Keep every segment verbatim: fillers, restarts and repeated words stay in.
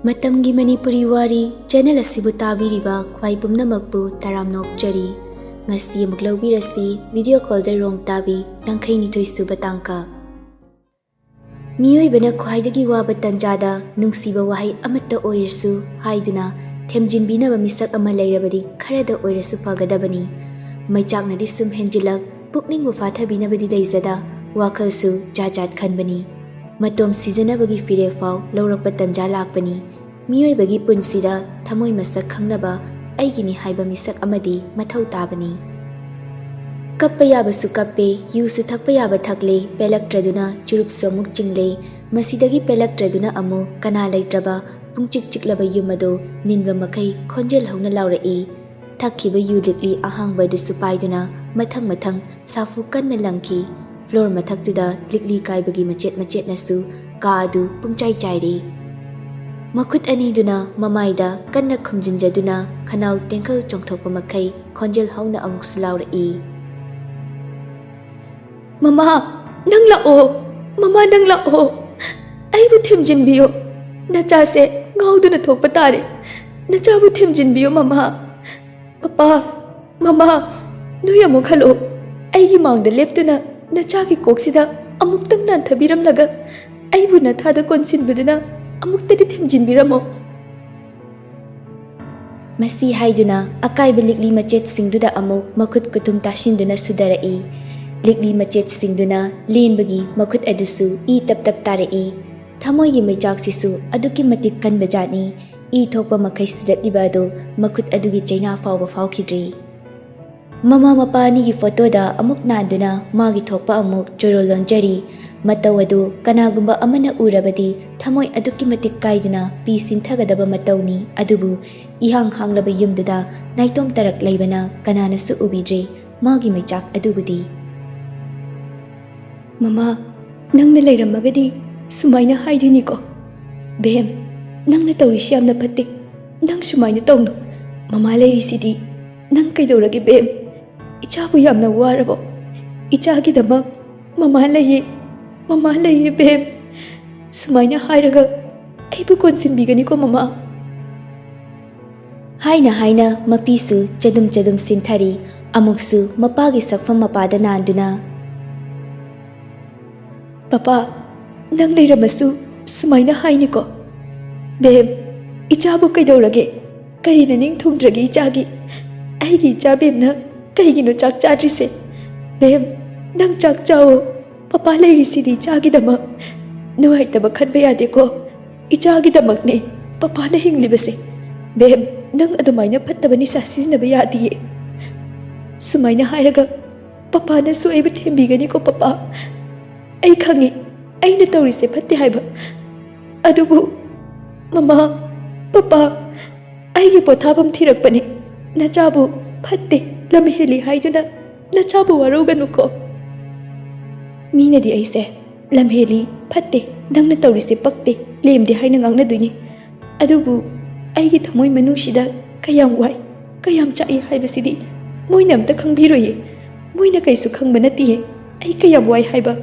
ꯃꯇꯝꯒꯤ ꯃꯅꯤꯄꯨꯔꯤ ꯋꯥꯔꯤ ꯆꯦꯅꯦꯜ ꯑꯁꯤꯕꯨ ꯇꯥꯕꯤꯔꯤꯕ ꯈ꯭ꯋꯥꯏ ꯄꯨꯝꯅꯃꯛꯄꯨ ꯇꯔꯥꯝꯅ ꯑꯣꯛꯆꯔꯤ꯫ ꯉꯁꯤ ꯑꯃꯨꯛ ꯂꯧꯕꯤꯔꯁꯤ ꯚꯤꯗꯤꯑꯣ ꯀꯣꯜꯗ ꯔꯣꯡ ꯇꯥꯕꯤ ꯌꯥꯡꯈꯩ ꯅꯤꯊꯣꯏ ꯁꯨꯕ ꯇꯥꯡꯀꯛ꯫ ꯃꯤꯑꯣꯏꯕꯅ ꯈ꯭ꯋꯥꯏꯗꯒꯤ ꯋꯥꯕ ꯇꯟꯖꯥꯗ ꯅꯨꯡꯁꯤꯕ ꯋꯥꯍꯩ ꯑꯃꯠꯇ ꯑꯣꯏꯔꯁꯨ ꯍꯥꯏꯗꯨꯅ ꯊꯦꯝꯖꯤꯟꯕꯤꯅꯕ ꯃꯤꯁꯛ ꯑꯃ ꯂꯩꯔꯕꯗꯤ ꯈꯔꯗ ꯑꯣꯏꯔꯁꯨ ꯐꯒꯗꯕꯅꯤ꯫ ꯃꯩꯆꯥꯛꯅꯗꯤ ꯁꯨꯝ ꯍꯦꯟꯖꯤꯜꯂꯛ, ꯄꯨꯛꯅꯤꯡꯕꯨ ꯐꯥꯊꯕꯤꯅꯕꯗꯤ ꯂꯩꯖꯗ, ꯋꯥꯈꯜꯁꯨ ꯖꯥꯠ ꯖꯥꯠ ꯈꯟꯕꯅꯤ꯫ ꯃꯇꯣꯝ ꯁꯤꯖꯅꯕꯒꯤ ꯐꯤꯔꯦꯞ ꯐꯥꯎ ꯂꯧꯔꯛꯄ ꯇꯟꯖꯥ ꯂꯥꯛꯄꯅꯤ꯫ ꯃꯤꯑꯣꯏꯕꯒꯤ ꯄꯨꯟꯁꯤꯗ ꯊꯃꯣꯏ ꯃꯁꯛ ꯈꯪꯅꯕ ꯑꯩꯒꯤꯅꯤ ꯍꯥꯏꯕ ꯃꯤꯁꯛ ꯑꯃꯗꯤ ꯃꯊꯧ ꯇꯥꯕꯅꯤ꯫ ꯀꯞꯄ ꯌꯥꯕꯁꯨ ꯀꯞꯄꯦ, ꯌꯨꯁꯨ ꯊꯛꯄ ꯌꯥꯕ ꯊꯛꯂꯦ, ꯄꯦꯜꯂꯛꯇ꯭ꯔꯗꯨꯅ ꯆꯨꯔꯨꯞꯁꯨ ꯑꯃꯨꯛ ꯆꯤꯡꯂꯦ꯫ ꯃꯁꯤꯗꯒꯤ ꯄꯦꯜꯂꯛꯇ꯭ꯔꯗꯨꯅ ꯑꯃꯨꯛ ꯀꯅꯥ ꯂꯩꯇ꯭ꯔꯕ ꯄꯨꯡꯆꯤꯛ ꯆꯤꯛꯂꯕ ꯌꯨꯝ ꯑꯗꯨ ꯅꯤꯟꯕ ꯃꯈꯩ ꯈꯣꯟꯖꯦꯜ ꯍꯧꯅ ꯂꯥꯎꯔꯛꯏ꯫ ꯊꯛꯈꯤꯕ ꯌꯨ ꯂꯤꯛꯂꯤ ꯑꯍꯥꯡꯕ ꯑꯗꯨꯁꯨ ꯄꯥꯏꯗꯨꯅ ꯃꯊꯪ ꯃꯊꯪ ꯁꯥꯐꯨ ꯀꯟꯅ ꯂꯪꯈꯤ꯫ ꯐ꯭ꯂꯣꯔ ꯃꯊꯛꯇꯨꯗ ꯂꯤꯛꯂꯤ ꯀꯥꯏꯕꯒꯤ ꯃꯆꯦꯠ ꯃꯆꯦꯠꯅꯁꯨ ꯀꯥ ꯑꯗꯨ ꯄꯨꯡꯆꯥꯏ ꯆꯥꯏꯔꯤ꯫ ꯃꯈꯨꯠ ꯑꯅꯤꯗꯨꯅ ꯃꯃꯥꯏꯗ ꯀꯟꯅ ꯈꯨꯝꯖꯤꯟꯖꯗꯨꯅ ꯈꯅꯥꯎ ꯇꯦꯡꯈꯜ ꯆꯣꯡꯊꯣꯛꯄ ꯃꯈꯩ ꯈꯣꯟꯖꯦꯜ ꯍꯧꯅ ꯑꯃꯨꯛꯁꯨ ꯂꯥꯎꯔꯛꯏ꯫ "ꯃꯃꯥ, ꯅꯪ ꯂꯥꯛꯑꯣ꯫ ꯃꯃꯥ, ꯅꯪ ꯂꯥꯛꯑꯣ꯫ ꯑꯩꯕꯨ ꯊꯦꯝꯖꯤꯟꯕꯤꯌꯨ꯫ ꯅꯆꯥꯁꯦ ꯉꯥꯎꯗꯨꯅ ꯊꯣꯛꯄ ꯇꯥꯔꯦ꯫ ꯅꯆꯥꯕꯨ ꯊꯦꯝꯖꯤꯟꯕꯤꯌꯨ, ꯃꯃꯥ꯫ ꯃꯄꯥ, ꯃꯃꯥ, ꯅꯣꯏ ꯑꯃꯨꯛ ꯍꯜꯂꯛꯑꯣ꯫ ꯑꯩꯒꯤ ꯃꯥꯡꯗ ꯂꯦꯞꯇꯨꯅ ꯅꯆꯥꯒꯤ ꯀꯣꯛꯁꯤꯗ ꯑꯃꯨꯛꯇꯪ ꯅꯥꯟꯊꯕꯤꯔꯝꯂꯒ ꯑꯩꯕꯨ ꯅꯊꯥꯗ ꯀꯣꯟꯁꯤꯟꯕꯗꯨꯅ ꯑꯃꯨꯛꯇꯗꯤ ꯊꯦꯝꯖꯤꯟꯕꯤꯔꯝꯃꯣ꯫" ꯃꯁꯤ ꯍꯥꯏꯗꯨꯅ ꯑꯀꯥꯏꯕ ꯂꯤꯛꯂꯤ ꯃꯆꯦꯠꯁꯤꯡꯗꯨꯗ ꯑꯃꯨꯛ ꯃꯈꯨꯠ ꯀꯨꯇꯨꯝ ꯇꯥꯁꯤꯟꯗꯨꯅ ꯁꯨꯗꯔꯛꯏ꯫ ꯂꯤꯛꯂꯤ ꯃꯆꯦꯠꯁꯤꯡꯗꯨꯅ ꯂꯦꯟꯕꯒꯤ ꯃꯈꯨꯠ ꯑꯗꯨꯁꯨ ꯏ ꯇꯞ ꯇꯞ ꯇꯥꯔꯛꯏ꯫ ꯊꯃꯣꯏꯒꯤ ꯃꯩꯆꯥꯛꯁꯤꯁꯨ ꯑꯗꯨꯛꯀꯤ ꯃꯇꯤꯛ ꯀꯟꯕ ꯖꯥꯠꯅꯤ꯫ ꯏ ꯊꯣꯛꯄ ꯃꯈꯩ ꯁꯤꯗꯠꯂꯤꯕ ꯑꯗꯨ ꯃꯈꯨꯠ ꯑꯗꯨꯒꯤ ꯆꯩꯅꯥ ꯐꯥꯎꯕ ꯐꯥꯎꯈꯤꯗ꯭ꯔꯤ꯫ ꯃꯃꯥ ꯃꯄꯥ ꯑꯅꯤꯒꯤ ꯐꯣꯇꯣꯗ ꯑꯃꯨꯛ ꯅꯥꯟꯗꯨꯅ ꯃꯥꯒꯤ ꯊꯣꯛꯄ ꯑꯃꯨꯛ ꯆꯣꯔꯣꯜ ꯂꯣꯟꯖꯔꯤ꯫ ꯃꯇꯧ ꯑꯗꯨ ꯀꯅꯥꯒꯨꯝꯕ ꯑꯃꯅ ꯎꯔꯕꯗꯤ ꯊꯃꯣꯏ ꯑꯗꯨꯛꯀꯤ ꯃꯇꯤꯛ ꯀꯥꯏꯗꯨꯅ ꯄꯤ ꯁꯤꯟꯊꯒꯗꯕ ꯃꯇꯧꯅꯤ꯫ ꯑꯗꯨꯕꯨ ꯏꯍꯥꯡ ꯍꯥꯡꯂꯕ ꯌꯨꯝꯗꯨꯗ ꯅꯥꯏꯇꯣꯝ ꯇꯔꯛ ꯂꯩꯕꯅ ꯀꯅꯥꯅꯁꯨ ꯎꯕꯤꯗ꯭ꯔꯤ ꯃꯥꯒꯤ ꯃꯩꯆꯥꯛ ꯑꯗꯨꯕꯨꯗꯤ꯫ "ꯃꯃꯥ, ꯅꯪꯅ ꯂꯩꯔꯝꯃꯒꯗꯤ ꯁꯨꯃꯥꯏꯅ ꯍꯥꯏꯗꯣꯏꯅꯤꯀꯣ꯫ ꯕꯦꯝ, ꯅꯪꯅ ꯇꯧꯔꯤꯁꯤ ꯌꯥꯝꯅ ꯐꯠꯇꯦ꯫ ꯅꯪ ꯁꯨꯃꯥꯏꯅ ꯇꯧꯅꯨ꯫ ꯃꯃꯥ ꯂꯩꯔꯤꯁꯤꯗꯤ꯫ ꯅꯪ ꯀꯩꯗꯧꯔꯒꯦ ꯕꯦꯝ? ꯏꯆꯥꯕꯨ ꯌꯥꯝꯅ ꯋꯥꯔꯕꯣ? ꯏꯆꯥꯒꯤꯗꯃꯛ ꯃꯃꯥ ꯂꯩꯌꯦ, ꯃꯃꯥ ꯂꯩꯌꯦ ꯕꯦꯝ꯫" ꯁꯨꯃꯥꯏꯅ ꯍꯥꯏꯔꯒ ꯑꯩꯕꯨ ꯀꯣꯟꯁꯤꯟꯕꯤꯒꯅꯤꯀꯣ ꯃꯃꯥ?" ꯍꯥꯏꯅ ꯍꯥꯏꯅ ꯃꯄꯤꯁꯨ ꯆꯗꯨꯝ ꯆꯗꯨꯝ ꯁꯤꯟꯊꯔꯤ꯫ ꯑꯃꯨꯛꯁꯨ ꯃꯄꯥꯒꯤ ꯁꯛꯐꯝ ꯃꯄꯥꯗ ꯅꯥꯟꯗꯨꯅ, "ꯄꯄꯥ, ꯅꯪ ꯂꯩꯔꯝꯃꯁꯨ ꯁꯨꯃꯥꯏꯅ ꯍꯥꯏꯅꯤꯀꯣ?" "ꯕꯦꯝ, ꯏꯆꯥꯕꯨ ꯀꯩꯗꯧꯔꯒꯦ? ꯀꯔꯤꯅ ꯅꯤꯡ ꯊꯨꯡꯗ꯭ꯔꯒꯦ ꯏꯆꯥꯒꯤ? ꯑꯩꯒꯤ ꯏꯆꯥ ꯕꯦꯝꯅ ꯀꯩꯒꯤꯅꯣ ꯆꯥꯛ ꯆꯥꯗ꯭ꯔꯤꯁꯦ? ꯕꯦꯝ, ꯅꯪ ꯆꯥꯛ ꯆꯥꯋꯣ꯫ ꯄꯄꯥ ꯂꯩꯔꯤꯁꯤꯗꯤ ꯏꯆꯥꯒꯤꯗꯃꯛ꯫ ꯅꯨꯡꯉꯥꯏꯇꯕ ꯈꯟꯕ ꯌꯥꯗꯦꯀꯣ꯫ ꯏꯆꯥꯒꯤꯗꯃꯛꯅꯦ ꯄꯄꯥꯅ ꯍꯤꯡꯂꯤꯕꯁꯦ꯫ ꯕꯦꯝ, ꯅꯪ ꯑꯗꯨꯃꯥꯏꯅ ꯐꯠꯇꯕ ꯅꯤꯁꯥ ꯁꯤꯖꯤꯟꯅꯕ ꯌꯥꯗꯤꯌꯦ꯫ ꯁꯨꯃꯥꯏꯅ ꯍꯥꯏꯔꯒ ꯄꯄꯥꯅꯁꯨ ꯑꯩꯕꯨ ꯊꯦꯝꯕꯤꯒꯅꯤꯀꯣ ꯄꯄꯥ꯫ ꯑꯩ ꯈꯪꯉꯤ ꯑꯩꯅ ꯇꯧꯔꯤꯁꯦ ꯐꯠꯇꯦ ꯍꯥꯏꯕ꯫ ꯑꯗꯨꯕꯨ ꯃꯃꯥ, ꯄꯄꯥ, ꯑꯩꯒꯤ ꯄꯣꯊꯥꯐꯝ ꯊꯤꯔꯛꯄꯅꯤ꯫ ꯅꯆꯥꯕꯨ ꯐꯠꯇꯦ, ꯂꯝ ꯍꯦꯜꯂꯤ ꯍꯥꯏꯗꯨꯅ ꯅꯆꯥꯕꯨ ꯋꯥꯔꯧꯒꯅꯨꯀꯣ꯫ ꯃꯤꯅꯗꯤ ꯑꯩꯁꯦ ꯂꯝ ꯍꯦꯜꯂꯤ, ꯐꯠꯇꯦ, ꯅꯪꯅ ꯇꯧꯔꯤꯁꯦ ꯄꯛꯇꯦ, ꯂꯦꯝꯗꯦ ꯍꯥꯏꯅ ꯉꯥꯡꯅꯗꯣꯏꯅꯤ꯫ ꯑꯗꯨꯕꯨ ꯑꯩꯒꯤ ꯊꯃꯣꯏ ꯃꯅꯨꯡꯁꯤꯗ ꯀꯌꯥꯝ ꯋꯥꯏ, ꯀꯌꯥꯝ ꯆꯥꯛꯏ ꯍꯥꯏꯕꯁꯤꯗꯤ ꯃꯣꯏꯅ ꯑꯝꯇ ꯈꯪꯕꯤꯔꯣꯏꯌꯦ꯫ ꯃꯣꯏꯅ ꯀꯩꯁꯨ ꯈꯪꯕ ꯅꯠꯇꯤꯌꯦ ꯑꯩ ꯀꯌꯥꯝ ꯋꯥꯏ ꯍꯥꯏꯕ꯫"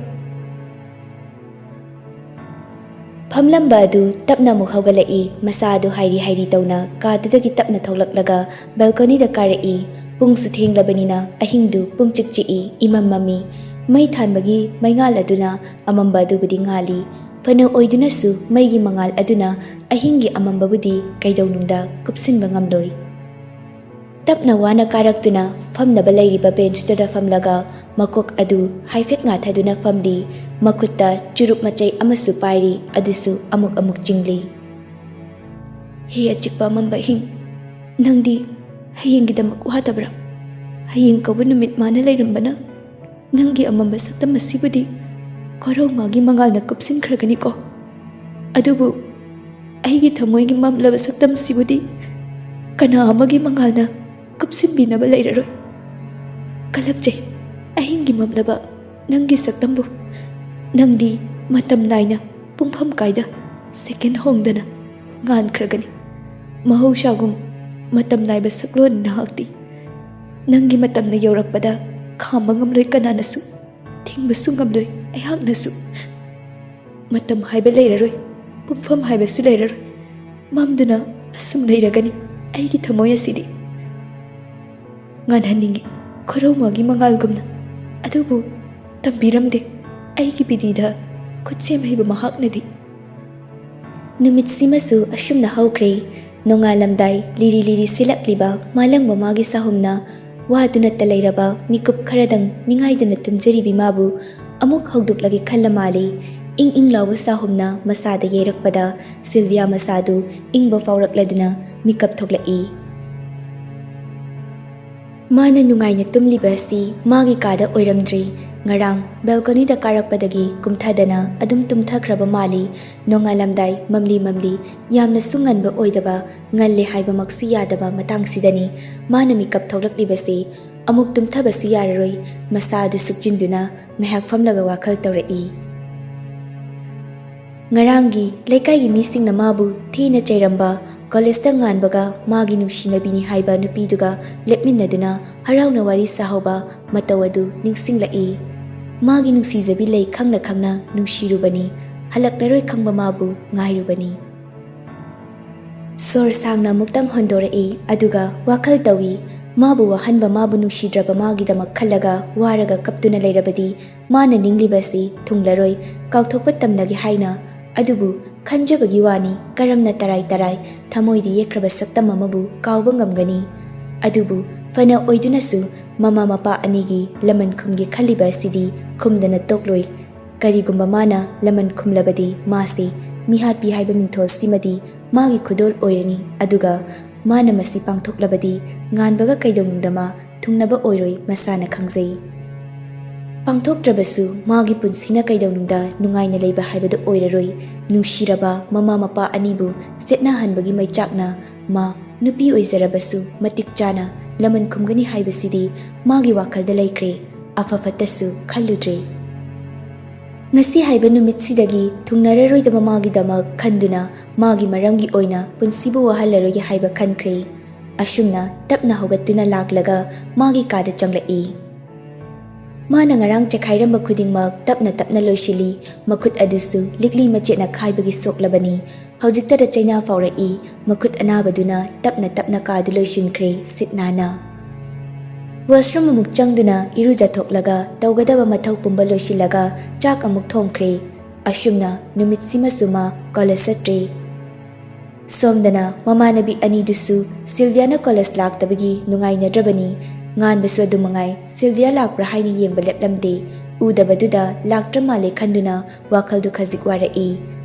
ꯐꯝꯂꯝꯕ ꯑꯗꯨ ꯇꯞꯅ ꯑꯃꯨꯛ ꯍꯧꯒꯠꯂꯛꯏ꯫ ꯃꯁꯥ ꯑꯗꯨ ꯍꯥꯏꯔꯤ ꯍꯥꯏꯔꯤ ꯇꯧꯅ ꯀꯥꯗꯨꯗꯒꯤ ꯇꯞꯅ ꯊꯣꯛꯂꯛꯂꯒ ꯕꯦꯜꯀꯣꯅꯤꯗ ꯀꯥꯔꯛꯏ꯫ ꯄꯨꯡꯁꯨ ꯊꯦꯡꯂꯕꯅꯤꯅ ꯑꯍꯤꯡꯗꯨ ꯄꯨꯡꯆꯤꯛ ꯆꯤꯛꯏ, ꯏꯃꯝ ꯃꯝꯃꯤ꯫ ꯃꯩ ꯊꯥꯟꯕꯒꯤ ꯃꯩꯉꯥꯜ ꯑꯗꯨꯅ ꯑꯃꯝꯕ ꯑꯗꯨꯕꯨꯗꯤ ꯉꯥꯜꯂꯤ꯫ ꯐꯅ ꯑꯣꯏꯗꯨꯅꯁꯨ ꯃꯩꯒꯤ ꯃꯉꯥꯜ ꯑꯗꯨꯅ ꯑꯍꯤꯡꯒꯤ ꯑꯃꯝꯕꯕꯨꯗꯤ ꯀꯩꯗꯧꯅꯨꯡꯗ ꯀꯨꯞꯁꯤꯟꯕ ꯉꯝꯂꯣꯏ꯫ ꯇꯞꯅ ꯋꯥꯅ ꯀꯥꯔꯛꯇꯨꯅ ꯐꯝꯅꯕ ꯂꯩꯔꯤꯕ ꯕꯦꯟꯆꯇꯨꯗ ꯐꯝꯂꯒ ꯃꯀꯣꯛ ꯑꯗꯨ ꯍꯥꯏꯐꯦꯠ ꯉꯥꯊꯗꯨꯅ ꯐꯝꯂꯤ꯫ ꯃꯈꯨꯠꯇ ꯆꯨꯔꯨꯞ ꯃꯆꯩ ꯑꯃꯁꯨ ꯄꯥꯏꯔꯤ, ꯑꯗꯨꯁꯨ ꯑꯃꯨꯛ ꯑꯃꯨꯛ ꯆꯤꯡꯂꯤ꯫ "ꯍꯦ ꯑꯆꯤꯛꯄ ꯑꯃꯝꯕ ꯑꯍꯤꯡ, ꯅꯪꯗꯤ ꯍꯌꯦꯡꯒꯤꯗꯃꯛ ꯋꯥꯗꯕ꯭ꯔꯥ? ꯍꯌꯦꯡ ꯀꯧꯕ ꯅꯨꯃꯤꯠ ꯃꯥꯅ ꯂꯩꯔꯝꯕꯅ ꯅꯪꯒꯤ ꯑꯃꯝꯕ ꯁꯛꯇꯝ ꯑꯁꯤꯕꯨꯗꯤ ꯀꯣꯔꯧꯉꯥꯒꯤ ꯃꯉꯥꯜꯅ ꯀꯨꯞꯁꯤꯟꯈ꯭ꯔꯒꯅꯤꯀꯣ꯫ ꯑꯗꯨꯕꯨ ꯑꯩꯒꯤ ꯊꯃꯣꯏꯒꯤ ꯃꯝꯂꯕ ꯁꯛꯇꯝꯁꯤꯕꯨꯗꯤ ꯀꯅꯥ ꯑꯃꯒꯤ ꯃꯉꯥꯜꯅ ꯀꯨꯞꯁꯤꯟꯕꯤꯅꯕ ꯂꯩꯔꯔꯣꯏ꯫ ꯀꯂꯛꯆꯩ, ꯑꯍꯤꯡꯒꯤ ꯃꯝꯂꯕ ꯅꯪꯒꯤ ꯁꯛꯇꯝꯕꯨ꯫ ꯅꯪꯗꯤ ꯃꯇꯝ ꯅꯥꯏꯅ ꯄꯨꯡꯐꯝ ꯀꯥꯏꯗ ꯁꯦꯀꯦꯟ ꯍꯣꯡꯗꯅ ꯉꯥꯟꯈ꯭ꯔꯒꯅꯤ꯫ ꯃꯍꯧꯁꯥꯒꯨꯝ ꯃꯇꯝ ꯅꯥꯏꯕ ꯁꯛꯂꯣꯟ ꯅꯍꯥꯛꯇꯤ꯫ ꯅꯪꯒꯤ ꯃꯇꯝꯅ ꯌꯧꯔꯛꯄꯗ ꯈꯥꯝꯕ ꯉꯝꯂꯣꯏ ꯀꯅꯥꯅꯁꯨ, ꯊꯤꯡꯕꯁꯨ ꯉꯝꯂꯣꯏ ꯑꯩꯍꯥꯛꯅꯁꯨ꯫ ꯃꯇꯝ ꯍꯥꯏꯕ ꯂꯩꯔꯔꯣꯏ, ꯀꯨꯝꯐꯝ ꯍꯥꯏꯕꯁꯨ ꯂꯩꯔꯔꯣꯏ꯫ ꯃꯝꯗꯨꯅ ꯑꯁꯨꯝ ꯂꯩꯔꯒꯅꯤ ꯑꯩꯒꯤ ꯊꯃꯣꯏ ꯑꯁꯤꯗꯤ꯫ ꯉꯥꯟꯍꯟꯅꯤꯡꯉꯤ ꯈꯣꯔꯧꯃꯒꯤ ꯃꯉꯥꯜꯒꯨꯝꯅ, ꯑꯗꯨꯕꯨ ꯇꯝꯕꯤꯔꯝꯗꯦ ꯑꯩꯒꯤ ꯕꯤꯗꯤꯗ ꯈꯨꯠꯁꯦꯝ ꯍꯩꯕ ꯃꯍꯥꯛꯅꯗꯤ꯫ ꯅꯨꯃꯤꯠꯁꯤꯃꯁꯨ ꯑꯁꯨꯝꯅ ꯍꯧꯈ꯭ꯔꯦ꯫ ꯅꯣꯡꯉꯥꯜꯂꯝꯗꯥꯏ ꯂꯤꯔꯤ ꯂꯤꯔꯤ ꯁꯤꯜꯂꯛꯂꯤꯕ ꯃꯥꯂꯪꯕ ꯃꯥꯒꯤ ꯁꯥꯍꯨꯝꯅ ꯋꯥꯗꯨꯅꯇ ꯂꯩꯔꯕ ꯃꯤꯀꯨꯞ ꯈꯔꯗꯪ ꯅꯤꯡꯉꯥꯏꯗꯨꯅ ꯇꯨꯝꯖꯔꯤꯕꯤ ꯃꯥꯕꯨ ꯑꯃꯨꯛ ꯍꯧꯗꯣꯛꯂꯒꯦ ꯈꯜꯂ ꯃꯥꯜꯂꯤ꯫ ꯏꯪ ꯏꯪ ꯂꯥꯎꯕ ꯁꯥꯍꯨꯝꯅ ꯃꯁꯥꯗ ꯌꯩꯔꯛꯄꯗ ꯁꯤꯜꯚꯤꯌꯥ ꯃꯁꯥꯗꯨ ꯏꯪꯕ ꯐꯥꯎꯔꯛꯂꯗꯨꯅ ꯃꯤꯀꯞ ꯊꯣꯛꯂꯛꯏ꯫ ꯃꯥꯅ ꯅꯨꯡꯉꯥꯏꯅ ꯇꯨꯝꯂꯤꯕ ꯑꯁꯤ ꯃꯥꯒꯤ ꯀꯥꯗ ꯑꯣꯏꯔꯝꯗ꯭ꯔꯤ꯫ ꯉꯔꯥꯡ ꯕꯦꯜꯀꯣꯅꯤꯗ ꯀꯥꯔꯛꯄꯗꯒꯤ ꯀꯨꯝꯊꯗꯅ ꯑꯗꯨꯝ ꯇꯨꯝꯊꯈ꯭ꯔꯕ ꯃꯥꯜꯂꯤ꯫ ꯅꯣꯡꯉꯥꯜꯂꯝꯗꯥꯏ ꯃꯝꯂꯤ ꯃꯝꯂꯤ, ꯌꯥꯝꯅꯁꯨ ꯉꯟꯕ ꯑꯣꯏꯗꯕ, ꯉꯜꯂꯦ ꯍꯥꯏꯕꯃꯛꯁꯨ ꯌꯥꯗꯕ ꯃꯇꯥꯡꯁꯤꯗꯅꯤ ꯃꯥꯅ ꯃꯤꯀꯞ ꯊꯣꯛꯂꯛꯂꯤꯕꯁꯤ꯫ ꯑꯃꯨꯛ ꯇꯨꯝꯊꯕꯁꯨ ꯌꯥꯔꯔꯣꯏ꯫ ꯃꯁꯥ ꯑꯗꯨ ꯁꯨꯞꯆꯤꯟꯗꯨꯅ ꯉꯥꯏꯍꯥꯛ ꯐꯝꯂꯒ ꯋꯥꯈꯜ ꯇꯧꯔꯛꯏ꯫ ꯉꯔꯥꯡꯒꯤ ꯂꯩꯀꯥꯏꯒꯤ ꯃꯤꯁꯤꯡꯅ ꯃꯥꯕꯨ ꯊꯤꯅ ꯆꯩꯔꯝꯕ, ꯀꯣꯂꯦꯖꯇ ꯉꯥꯟꯕꯒ ꯃꯥꯒꯤ ꯅꯨꯡꯁꯤꯅꯕꯤꯅꯤ ꯍꯥꯏꯕ ꯅꯨꯄꯤꯗꯨꯒ ꯂꯦꯞꯃꯤꯟꯅꯗꯨꯅ ꯍꯔꯥꯎꯅ ꯋꯥꯔꯤ ꯁꯥꯍꯧꯕ ꯃꯇꯧ ꯑꯗꯨ ꯅꯤꯡꯁꯤꯡꯂꯛꯏ꯫ ꯃꯥꯒꯤ ꯅꯨꯡꯁꯤꯖꯕꯤ ꯂꯩ ꯈꯪꯅ ꯈꯪꯅ ꯅꯨꯡꯁꯤꯔꯨꯕꯅꯤ, ꯍꯜꯂꯛꯂꯔꯣꯏ ꯈꯪꯕ ꯃꯥꯕꯨ ꯉꯥꯏꯔꯨꯕꯅꯤ꯫ ꯁꯣꯔ ꯁꯥꯡꯅ ꯑꯃꯨꯛꯇꯪ ꯍꯣꯟꯗꯣꯔꯛꯏ, ꯑꯗꯨꯒ ꯋꯥꯈꯜ ꯇꯧꯏ, ꯃꯥꯕꯨ ꯋꯥꯍꯟꯕ, ꯃꯥꯕꯨ ꯅꯨꯡꯁꯤꯗ꯭ꯔꯕ ꯃꯥꯒꯤꯗꯃꯛ ꯈꯜꯂꯒ ꯋꯥꯔꯒ ꯀꯞꯇꯨꯅ ꯂꯩꯔꯕꯗꯤ ꯃꯥꯅ ꯅꯤꯡꯂꯤꯕꯁꯤ ꯊꯨꯡꯂꯔꯣꯏ, ꯀꯥꯎꯊꯣꯛꯄ ꯇꯝꯂꯒꯦ ꯍꯥꯏꯅ꯫ ꯑꯗꯨꯕꯨ ꯈꯟꯖꯕꯒꯤ ꯋꯥꯅꯤ, ꯀꯔꯝꯅ ꯇꯔꯥꯏ ꯇꯔꯥꯏ ꯊꯃꯣꯏꯗ ꯌꯦꯛꯈ꯭ꯔꯕ ꯁꯛꯇꯝ ꯑꯃꯕꯨ ꯀꯥꯎꯕ ꯉꯝꯒꯅꯤ? ꯑꯗꯨꯕꯨ ꯐꯅ ꯑꯣꯏꯗꯨꯅꯁꯨ ꯃꯃꯥ ꯃꯄꯥ ꯑꯅꯤꯒꯤ ꯂꯃꯟ ꯈꯨꯝꯒꯦ ꯈꯜꯂꯤꯕ ꯑꯁꯤꯗꯤ ꯈꯨꯝꯗꯅ ꯇꯣꯛꯂꯣꯏ꯫ ꯀꯔꯤꯒꯨꯝꯕ ꯃꯥꯅ ꯂꯃꯟ ꯈꯨꯝꯂꯕꯗꯤ ꯃꯥꯁꯤ ꯃꯤꯍꯥꯠꯄꯤ ꯍꯥꯏꯕ ꯃꯤꯡꯊꯣꯜꯁꯤꯃꯗꯤ ꯃꯥꯒꯤ ꯈꯨꯗꯣꯜ ꯑꯣꯏꯔꯅꯤ, ꯑꯗꯨꯒ ꯃꯥꯅ ꯃꯁꯤ ꯄꯥꯡꯊꯣꯛꯂꯕꯗꯤ ꯉꯥꯟꯕꯒ ꯀꯩꯗꯧꯅꯨꯡꯗ ꯃꯥ ꯊꯨꯡꯅꯕ ꯑꯣꯏꯔꯣꯏ ꯃꯁꯥꯅ ꯈꯪꯖꯩ꯫ ꯄꯥꯡꯊꯣꯛꯇ꯭ꯔꯕꯁꯨ ꯃꯥꯒꯤ ꯄꯨꯟꯁꯤꯅ ꯀꯩꯗꯧꯅꯨꯡꯗ ꯅꯨꯡꯉꯥꯏꯅ ꯂꯩꯕ ꯍꯥꯏꯕꯗꯨ ꯑꯣꯏꯔꯔꯣꯏ꯫ ꯅꯨꯡꯁꯤꯔꯕ ꯃꯃꯥ ꯃꯄꯥ ꯑꯅꯤꯕꯨ ꯁꯦꯠꯅꯍꯟꯕꯒꯤ ꯃꯩꯆꯥꯛꯅ ꯃꯥ ꯅꯨꯄꯤ ꯑꯣꯏꯖꯔꯕꯁꯨ ꯃꯇꯤꯛ ꯆꯥꯅ ꯂꯃꯟ ꯈꯨꯝꯒꯅꯤ ꯍꯥꯏꯕꯁꯤꯗꯤ ꯃꯥꯒꯤ ꯋꯥꯈꯜꯗ ꯂꯩꯈ꯭ꯔꯦ, ꯑꯐ ꯐꯠꯇꯁꯨ ꯈꯜꯂꯨꯗ꯭ꯔꯦ꯫ ꯉꯁꯤ ꯍꯥꯏꯕ ꯅꯨꯃꯤꯠꯁꯤꯗꯒꯤ ꯊꯨꯡꯅꯔꯔꯣꯏꯗꯕ ꯃꯥꯒꯤꯗꯃꯛ ꯈꯟꯗꯨꯅ ꯃꯥꯒꯤ ꯃꯔꯝꯒꯤ ꯑꯣꯏꯅ ꯄꯨꯟꯁꯤꯕꯨ ꯋꯥꯍꯜꯂꯔꯣꯏꯒꯦ ꯍꯥꯏꯕ ꯈꯟꯈ꯭ꯔꯦ꯫ ꯑꯁꯨꯝꯅ ꯇꯞꯅ ꯍꯧꯒꯠꯇꯨꯅ ꯂꯥꯛꯂꯒ ꯃꯥꯒꯤ ꯀꯥꯗ ꯆꯪꯂꯛꯏ꯫ ꯃꯥꯅ ꯉꯔꯥꯡ ꯆꯦꯈꯥꯏꯔꯝꯕ ꯈꯨꯗꯤꯡꯃꯛ ꯇꯞꯅ ꯇꯞꯅ ꯂꯣꯏꯁꯤꯜꯂꯤ꯫ ꯃꯈꯨꯠ ꯑꯗꯨꯁꯨ ꯂꯤꯛꯂꯤ ꯃꯆꯦꯠꯅ ꯈꯥꯏꯕꯒꯤ ꯁꯣꯛꯂꯕꯅꯤ꯫ ꯍꯧꯖꯤꯛꯇꯗ ꯆꯩꯅꯥ ꯐꯥꯎꯔꯛꯏ꯫ ꯃꯈꯨꯠ ꯑꯅꯥꯕꯗꯨꯅ ꯇꯞꯅ ꯇꯞꯅ ꯀꯥꯗꯨ ꯂꯣꯏꯁꯤꯟꯈ꯭ꯔꯦ ꯁꯤꯠ ꯅꯥꯟꯅ꯫ ꯋꯥꯁꯔꯨꯝ ꯑꯃꯨꯛ ꯆꯪꯗꯨꯅ ꯏꯔꯨꯖꯊꯣꯛꯂꯒ ꯇꯧꯒꯗꯕ ꯃꯊꯧ ꯄꯨꯝꯕ ꯂꯣꯏꯁꯤꯜꯂꯒ ꯆꯥꯛ ꯑꯃꯨꯛ ꯊꯣꯡꯈ꯭ꯔꯦ꯫ ꯑꯁꯨꯝꯅ ꯅꯨꯃꯤꯠꯁꯤꯃꯁꯨ ꯃꯥ ꯀꯣꯂꯦꯖ ꯆꯠꯇ꯭ꯔꯦ꯫ ꯁꯣꯝꯗꯅ ꯃꯃꯥꯟꯅꯕꯤ ꯑꯅꯤꯗꯨꯁꯨ ꯁꯤꯜꯚꯤꯌꯥꯅ ꯀꯣꯂꯦꯖ ꯂꯥꯛꯇꯕꯒꯤ ꯅꯨꯡꯉꯥꯏꯅꯗ꯭ꯔꯕꯅꯤ꯫ ꯉꯥꯟꯕꯁꯨ ꯑꯗꯨ ꯃꯉꯥꯏ ꯁꯤꯜꯚꯤꯌꯥ ꯂꯥꯛꯄ꯭ꯔꯥ ꯍꯥꯏꯅ ꯌꯦꯡꯕ ꯂꯦꯞꯂꯝꯗꯦ꯫ ꯎꯗꯕꯗꯨꯗ ꯂꯥꯛꯇ꯭ꯔ ꯃꯥꯜꯂꯦ ꯈꯟꯗꯨꯅ ꯋꯥꯈꯜꯗꯨ ꯈꯖꯤꯛ ꯋꯥꯔꯛꯏ꯫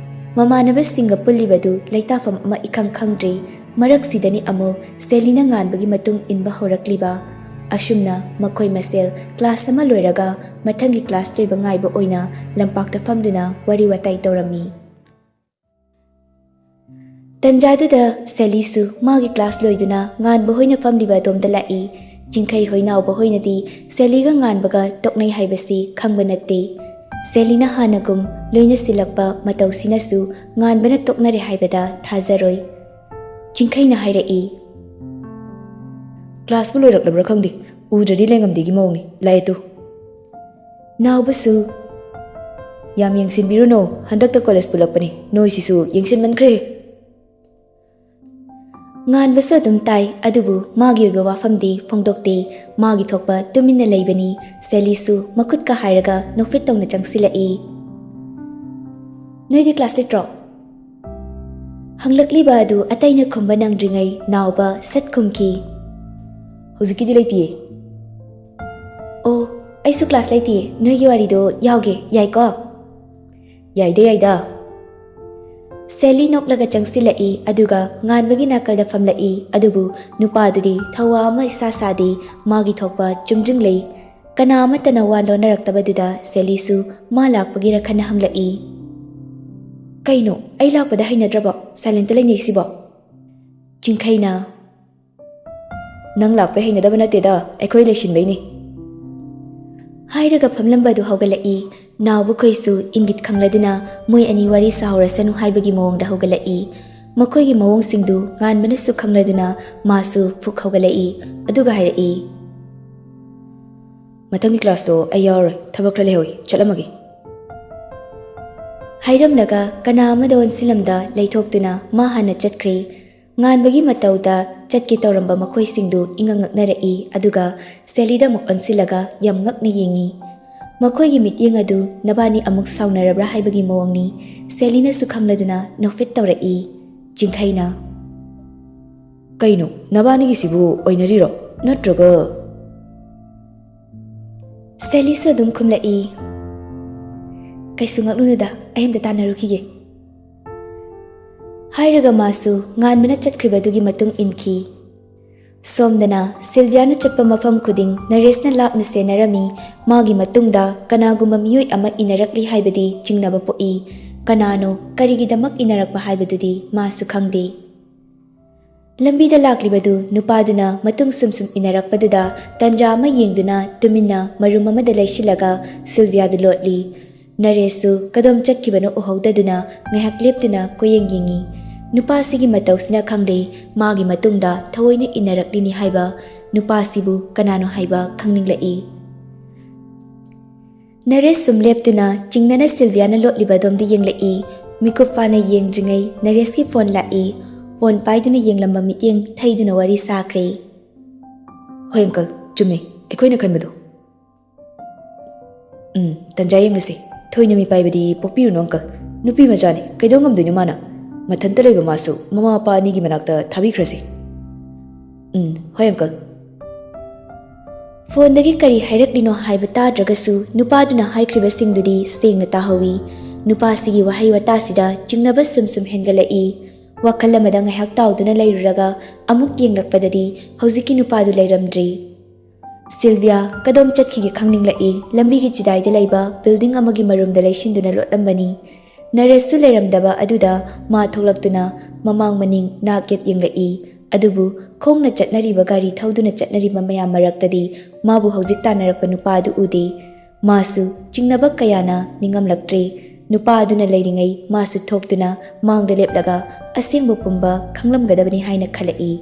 ꯃꯃꯥꯟꯅꯕꯁꯤꯡꯒ ꯄꯨꯜꯂꯤꯕꯗꯨ ꯂꯩꯇꯥꯐꯝ ꯑꯃ ꯏꯈꯪ ꯈꯪꯗ꯭ꯔꯦ꯫ ꯃꯔꯛꯁꯤꯗꯅꯤ ꯑꯃꯨꯛ ꯁꯦꯂꯤꯅ ꯉꯥꯟꯕꯒꯤ ꯃꯇꯨꯡ ꯏꯟꯕ ꯍꯧꯔꯛꯂꯤꯕ꯫ ꯑꯁꯨꯝꯅ ꯃꯈꯣꯏ ꯃꯁꯦꯜ ꯀ꯭ꯂꯥꯁ ꯑꯃ ꯂꯣꯏꯔꯒ ꯃꯊꯪꯒꯤ ꯀ꯭ꯂꯥꯁ ꯂꯣꯏꯕ ꯉꯥꯏꯕ ꯑꯣꯏꯅ ꯂꯝꯄꯥꯛꯇ ꯐꯝꯗꯨꯅ ꯋꯥꯔꯤ ꯋꯥꯇꯥꯏ ꯇꯧꯔꯝꯃꯤ꯫ ꯇꯟꯖꯥꯗꯨꯗ ꯁꯦꯂꯤꯁꯨ ꯃꯥꯒꯤ ꯀ꯭ꯂꯥꯁ ꯂꯣꯏꯗꯨꯅ ꯉꯥꯟꯕ ꯍꯣꯏꯅ ꯐꯝꯂꯤꯕ ꯑꯗꯣꯝꯗ ꯂꯥꯛꯏ꯫ ꯆꯤꯡꯈꯩ ꯍꯣꯏ ꯅꯥꯎꯕ ꯍꯣꯏꯅꯗꯤ ꯁꯦꯂꯤꯒ ꯉꯥꯟꯕꯒ ꯇꯣꯛꯅꯩ ꯍꯥꯏꯕꯁꯤ ꯈꯪꯕ ꯅꯠꯇꯦ꯫ ꯁꯦꯂꯤꯅ ꯍꯥꯟꯅꯒꯨꯝ ꯂꯣꯏꯅ ꯁꯤꯜꯂꯛꯄ ꯃꯇꯧꯁꯤꯅꯁꯨ ꯉꯥꯟꯕꯅ ꯇꯣꯛꯅꯔꯦ ꯍꯥꯏꯕꯗ ꯊꯥꯖꯔꯣꯏ꯫ ꯆꯤꯡꯈꯩꯅ ꯍꯥꯏꯔꯛꯏ, "ꯀ꯭ꯂꯥꯁꯄꯨ ꯂꯣꯏꯔꯛꯂꯕ꯭ꯔꯥ ꯈꯪꯗꯦ, ꯎꯗ꯭ꯔꯗꯤ ꯂꯩꯉꯝꯗꯦꯒꯤ ꯃꯑꯣꯡꯅꯤ꯫ ꯂꯥꯛꯑꯦ ꯇꯨ꯫" ꯅꯥꯎꯕꯁꯨ, "ꯌꯥꯝ ꯌꯦꯡꯁꯤꯟꯕꯤꯔꯨꯅꯨ, ꯍꯟꯗꯛꯇ ꯀꯣꯂꯦꯖ ꯄꯨꯜꯂꯛꯄꯅꯤ, ꯅꯣꯏꯁꯤꯁꯨ ꯌꯦꯡꯁꯤꯟꯃꯟꯈ꯭ꯔꯦ꯫" ꯉꯥꯟꯕꯁꯨ ꯑꯗꯨꯝ ꯇꯥꯏ, ꯑꯗꯨꯕꯨ ꯃꯥꯒꯤ ꯑꯣꯏꯕ ꯋꯥꯐꯝꯗꯤ ꯐꯣꯡꯗꯣꯛꯇꯦ꯫ ꯃꯥꯒꯤ ꯊꯣꯛꯄ ꯇꯨꯃꯤꯟꯅ ꯂꯩꯕꯅꯤ꯫ ꯁꯦꯂꯤꯁꯨ ꯃꯈꯨꯠꯀ ꯍꯥꯏꯔꯒ ꯅꯣꯛꯐꯦꯠ ꯇꯧꯅ ꯆꯪꯁꯤꯜꯂꯛꯏ꯫ "ꯅꯣꯏꯗꯤ ꯀ꯭ꯂꯥꯁ ꯂꯩꯇ꯭ꯔꯣ?" ꯍꯪꯂꯛꯂꯤꯕ ꯑꯗꯨ ꯑꯇꯩꯅ ꯈꯨꯝꯕ ꯅꯪꯗ꯭ꯔꯤꯉꯩ ꯅꯥꯎꯕ ꯁꯠ ꯈꯨꯝꯈꯤ, "ꯍꯧꯖꯤꯛꯀꯤꯗꯤ ꯂꯩꯇꯤꯌꯦ꯫" "ꯑꯣ, ꯑꯩꯁꯨ ꯀ꯭ꯂꯥꯁ ꯂꯩꯇꯤꯌꯦ, ꯅꯣꯏꯒꯤ ꯋꯥꯔꯤꯗꯣ ꯌꯥꯎꯒꯦ, ꯌꯥꯏꯀꯣ?" "ꯌꯥꯏꯗ, ꯌꯥꯏꯗ꯫" ꯁꯦꯂꯤ ꯅꯣꯛꯂꯒ ꯆꯪꯁꯤꯜꯂꯛꯏ, ꯑꯗꯨꯒ ꯉꯥꯟꯕꯒꯤ ꯅꯥꯀꯜꯗ ꯐꯝꯂꯛꯏ꯫ ꯑꯗꯨꯕꯨ ꯅꯨꯄꯥꯗꯨꯗꯤ ꯊꯧꯋꯥ ꯑꯃ ꯏꯁꯥ ꯁꯥꯗꯦ, ꯃꯥꯒꯤ ꯊꯣꯛꯄ ꯆꯨꯝꯗ꯭ꯔꯤꯡ ꯂꯩ꯫ ꯀꯅꯥ ꯑꯃꯠꯇꯅ ꯋꯥ ꯂꯣꯟꯅꯔꯛꯇꯕꯗꯨꯗ ꯁꯦꯂꯤꯁꯨ ꯃꯥ ꯂꯥꯛꯄꯒꯤꯔ ꯈꯟꯅ ꯍꯪꯂꯛꯏ, "ꯀꯩꯅꯣ, ꯑꯩ ꯂꯥꯛꯄꯗ ꯍꯩꯅꯗ꯭ꯔꯕꯣ ꯁꯥꯏꯂꯦꯟꯇ ꯂꯩꯅꯩꯁꯤꯕꯣ?" ꯆꯤꯡꯈꯩꯅ, "ꯅꯪ ꯂꯥꯛꯄꯩ ꯍꯩꯅꯗꯕ ꯅꯠꯇꯦꯗ, ꯑꯩꯈꯣꯏ ꯂꯩꯁꯤꯟꯕꯩꯅꯤ꯫" ꯍꯥꯏꯔꯒ ꯐꯝꯂꯝꯕꯗꯨ ꯍꯧꯒꯠꯂꯛꯏ꯫ ꯅꯥꯎꯕꯈꯣꯏꯁꯨ ꯏꯪꯒꯤꯠ ꯈꯪꯂꯗꯨꯅ ꯃꯣꯏ ꯑꯅꯤ ꯋꯥꯔꯤ ꯁꯥꯍꯧꯔꯁꯅꯨ ꯍꯥꯏꯕꯒꯤ ꯃꯑꯣꯡꯗ ꯍꯧꯒꯠꯂꯛꯏ꯫ ꯃꯈꯣꯏꯒꯤ ꯃꯑꯣꯡꯁꯤꯡꯗꯨ ꯉꯥꯟꯕꯅꯁꯨ ꯈꯪꯂꯗꯨꯅ ꯃꯥꯁꯨ ꯐꯨꯛ ꯍꯧꯒꯠꯂꯛꯏ꯫ ꯑꯗꯨꯒ ꯍꯥꯏꯔꯛꯏ, "ꯃꯊꯪꯒꯤ ꯀ꯭ꯂꯥꯁꯇꯣ ꯑꯩ ꯌꯥꯎꯔꯔꯣꯏ, ꯊꯕꯛ ꯈꯔ ꯂꯩꯍꯧꯏ, ꯆꯠꯂꯝꯃꯒꯦ" ꯍꯥꯏꯔꯝꯂꯒ ꯀꯅꯥ ꯑꯃꯗ ꯑꯣꯟꯁꯤꯜꯂꯝꯗ ꯂꯩꯊꯣꯛꯇꯨꯅ ꯃꯥ ꯍꯥꯟꯅ ꯆꯠꯈ꯭ꯔꯦ꯫ ꯉꯥꯟꯕꯒꯤ ꯃꯇꯧꯗ ꯆꯠꯀꯦ ꯇꯧꯔꯝꯕ ꯃꯈꯣꯏꯁꯤꯡꯗꯨ ꯏꯉꯛ ꯉꯛꯅꯔꯛꯏ, ꯑꯗꯨꯒ ꯁꯦꯂꯤꯗ ꯑꯃꯨꯛ ꯑꯣꯟꯁꯤꯜꯂꯒ ꯌꯥꯝ ꯉꯛꯅ ꯌꯦꯡꯏ꯫ ꯃꯈꯣꯏꯒꯤ ꯃꯤꯠꯌꯦꯡ ꯑꯗꯨ ꯅꯕꯥꯅꯤ ꯑꯃꯨꯛ ꯁꯥꯎꯅꯔꯕ꯭ꯔꯥ ꯍꯥꯏꯕꯒꯤ ꯃꯑꯣꯡꯅꯤ꯫ ꯁꯦꯂꯤꯅꯁꯨ ꯈꯪꯂꯗꯨꯅ ꯅꯣꯛꯐꯦꯠ ꯇꯧꯔꯛꯏ꯫ ꯆꯤꯡꯈꯩꯅ, "ꯀꯩꯅꯣ, ꯅꯕꯥꯅꯤꯒꯤꯁꯤꯕꯨ ꯑꯣꯏꯅꯔꯤꯔꯣ? ꯅꯠꯇ꯭ꯔꯒ?" ꯁꯦꯂꯤꯁꯨ ꯑꯗꯨꯝ ꯈꯨꯝꯂꯛꯏ, "ꯀꯩꯁꯨ ꯉꯛꯂꯨꯅꯨꯗ, ꯑꯩ ꯑꯝꯇ ꯇꯥꯟꯅꯔꯨꯈꯤꯒꯦ" ꯍꯥꯏꯔꯒ ꯃꯥꯁꯨ ꯉꯥꯟꯕꯅ ꯆꯠꯈ꯭ꯔꯤꯕꯗꯨꯒꯤ ꯃꯇꯨꯡ ꯏꯟꯈꯤ꯫ ꯁꯣꯝꯗꯅ ꯁꯤꯜꯚꯤꯌꯥꯅ ꯆꯠꯄ ꯃꯐꯝ ꯈꯨꯗꯤꯡ ꯅꯔꯦꯁꯅ ꯂꯥꯞꯅ ꯁꯦꯟꯅꯔꯝꯃꯤ꯫ ꯃꯥꯒꯤ ꯃꯇꯨꯡꯗ ꯀꯅꯥꯒꯨꯝꯕ ꯃꯤꯑꯣꯏ ꯑꯃ ꯏꯟꯅꯔꯛꯂꯤ ꯍꯥꯏꯕꯗꯤ ꯆꯤꯡꯅꯕ ꯄꯣꯛꯏ꯫ ꯀꯅꯥꯅꯣ, ꯀꯔꯤꯒꯤꯗꯃꯛ ꯏꯟꯅꯔꯛꯄ ꯍꯥꯏꯕꯗꯨꯗꯤ ꯃꯥꯁꯨ ꯈꯪꯗꯦ꯫ ꯂꯝꯕꯤꯗ ꯂꯥꯛꯂꯤꯕꯗꯨ ꯅꯨꯄꯥꯗꯨꯅ ꯃꯇꯨꯡ ꯁꯨꯝ ꯁꯨꯝ ꯏꯟꯅꯔꯛꯄꯗꯨꯗ ꯇꯟꯖꯥ ꯑꯃ ꯌꯦꯡꯗꯨꯅ ꯇꯨꯃꯤꯟꯅ ꯃꯔꯨꯝ ꯑꯃꯗ ꯂꯩꯁꯤꯜꯂꯒ ꯁꯤꯜꯚꯤꯌꯥꯗꯨ ꯂꯣꯠꯂꯤ꯫ ꯅꯔꯦꯁꯁꯨ ꯀꯗꯣꯝ ꯆꯠꯈꯤꯕꯅꯣ ꯎꯍꯧꯗꯗꯨꯅ ꯉꯥꯏꯍꯥꯛ ꯂꯦꯞꯇꯨꯅ ꯀꯣꯏꯌꯦꯡ ꯌꯦꯡꯉꯤ꯫ ꯅꯨꯄꯥꯁꯤꯒꯤ ꯃꯇꯧꯁꯤꯅ ꯈꯪꯗꯦ, ꯃꯥꯒꯤ ꯃꯇꯨꯡꯗ ꯊꯑꯣꯏꯅ ꯏꯟꯅꯔꯛꯂꯤꯅꯤ ꯍꯥꯏꯕ꯫ ꯅꯨꯄꯥꯁꯤꯕꯨ ꯀꯅꯥꯅꯣ ꯍꯥꯏꯕ ꯈꯪꯅꯤꯡꯂꯛꯏ꯫ ꯅꯔꯦꯁ ꯁꯨꯝ ꯂꯦꯞꯇꯨꯅ ꯆꯤꯡꯅꯅ ꯁꯤꯜꯚꯤꯌꯥꯅ ꯂꯣꯠꯂꯤꯕ ꯑꯗꯣꯝꯗ ꯌꯦꯡꯂꯛꯏ꯫ ꯃꯤꯀꯨꯞ ꯐꯥꯅ ꯌꯦꯡꯗ꯭ꯔꯤꯉꯩ ꯅꯔꯦꯁꯀꯤ ꯐꯣꯟ ꯂꯥꯛꯏ꯫ ꯐꯣꯟ ꯄꯥꯏꯗꯨꯅ ꯌꯦꯡꯂꯝꯕ ꯃꯤꯠꯌꯦꯡ ꯊꯩꯗꯨꯅ ꯋꯥꯔꯤ ꯁꯥꯈ꯭ꯔꯦ꯫ "ꯍꯣꯏ ꯑꯪꯀꯜ, ꯆꯨꯝꯃꯦ, ꯑꯩꯈꯣꯏꯅ ꯈꯟꯕꯗꯣ꯫ ꯎꯝ, ꯇꯟꯖꯥ ꯌꯦꯡꯂꯁꯤ꯫ ꯊꯣꯏꯅ ꯃꯤꯄꯥꯏꯕꯗꯤ ꯄꯣꯛꯄꯤꯔꯨꯅꯨ ꯑꯪꯀꯜ꯫ ꯅꯨꯄꯤ ꯃꯆꯥꯅꯤ, ꯀꯩꯗꯧ ꯉꯝꯗꯣꯏꯅꯣ ꯃꯥꯅ? ꯃꯊꯟꯇ ꯂꯩꯕ ꯃꯥꯁꯨ ꯃꯃꯥ ꯃꯄꯥ ꯑꯅꯤꯒꯤ ꯃꯅꯥꯛꯇ ꯊꯥꯕꯤꯈ꯭ꯔꯁꯤ꯫" "ꯎꯝ, ꯍꯣꯏ ꯑꯪꯀꯜ꯫" ꯐꯣꯟꯗꯒꯤ ꯀꯔꯤ ꯍꯥꯏꯔꯛꯂꯤꯅꯣ ꯍꯥꯏꯕ ꯇꯥꯗ꯭ꯔꯒꯁꯨ ꯅꯨꯄꯥꯗꯨꯅ ꯍꯥꯏꯈ꯭ꯔꯤꯕꯁꯤꯡꯗꯨꯗꯤ ꯁꯦꯡꯅ ꯇꯥꯍꯧꯏ꯫ ꯅꯨꯄꯥꯁꯤꯒꯤ ꯋꯥꯍꯩ ꯋꯥꯇꯥꯁꯤꯗ ꯆꯤꯡꯅꯕ ꯁꯨꯝ ꯁꯨꯝ ꯍꯦꯟꯒꯠꯂꯛꯏ꯫ ꯋꯥꯈꯜ ꯑꯃꯗ ꯉꯥꯏꯍꯥꯛ ꯇꯥꯎꯗꯨꯅ ꯂꯩꯔꯨꯔꯒ ꯑꯃꯨꯛ ꯌꯦꯡꯂꯛꯄꯗꯗꯤ ꯍꯧꯖꯤꯛꯀꯤ ꯅꯨꯄꯥꯗꯨ ꯂꯩꯔꯝꯗ꯭ꯔꯤ꯫ ꯁꯤꯜꯚꯤꯌꯥ ꯀꯗꯣꯝ ꯆꯠꯈꯤꯒꯦ ꯈꯪꯅꯤꯡꯂꯛꯏ꯫ ꯂꯝꯕꯤꯒꯤ ꯆꯤꯗꯥꯏꯗ ꯂꯩꯕ ꯕꯤꯜꯗꯤꯡ ꯑꯃꯒꯤ ꯃꯔꯨꯝꯗ ꯂꯩꯁꯤꯟꯗꯨꯅ ꯂꯣꯠꯂꯝꯕꯅꯤ꯫ ꯅꯔꯦꯁꯁꯨ ꯂꯩꯔꯝꯗꯕ ꯑꯗꯨꯗ ꯃꯥ ꯊꯣꯛꯂꯛꯇꯨꯅ ꯃꯃꯥꯡ ꯃꯅꯤꯡ ꯅꯥꯛ ꯌꯦꯠ ꯌꯦꯡꯂꯛꯏ꯫ ꯑꯗꯨꯕꯨ ꯈꯣꯡꯅ ꯆꯠꯅꯔꯤꯕ, ꯒꯥꯔꯤ ꯊꯧꯗꯨꯅ ꯆꯠꯅꯔꯤꯕ ꯃꯌꯥꯝ ꯃꯔꯛꯇꯗꯤ ꯃꯥꯕꯨ ꯍꯧꯖꯤꯛ ꯇꯥꯟꯅꯔꯛꯄ ꯅꯨꯄꯥ ꯑꯗꯨ ꯎꯗꯦ꯫ ꯃꯥꯁꯨ ꯆꯤꯡꯅꯕ ꯀꯌꯥꯅ ꯅꯤꯡꯉꯝꯂꯛꯇ꯭ꯔꯦ꯫ ꯅꯨꯄꯥ ꯑꯗꯨꯅ ꯂꯩꯔꯤꯉꯩ ꯃꯥꯁꯨ ꯊꯣꯛꯇꯨꯅ ꯃꯥꯡꯗ ꯂꯦꯞꯂꯒ ꯑꯁꯦꯡꯕ ꯄꯨꯝꯕ ꯈꯪꯂꯝꯒꯗꯕꯅꯤ ꯍꯥꯏꯅ ꯈꯜꯂꯛꯏ꯫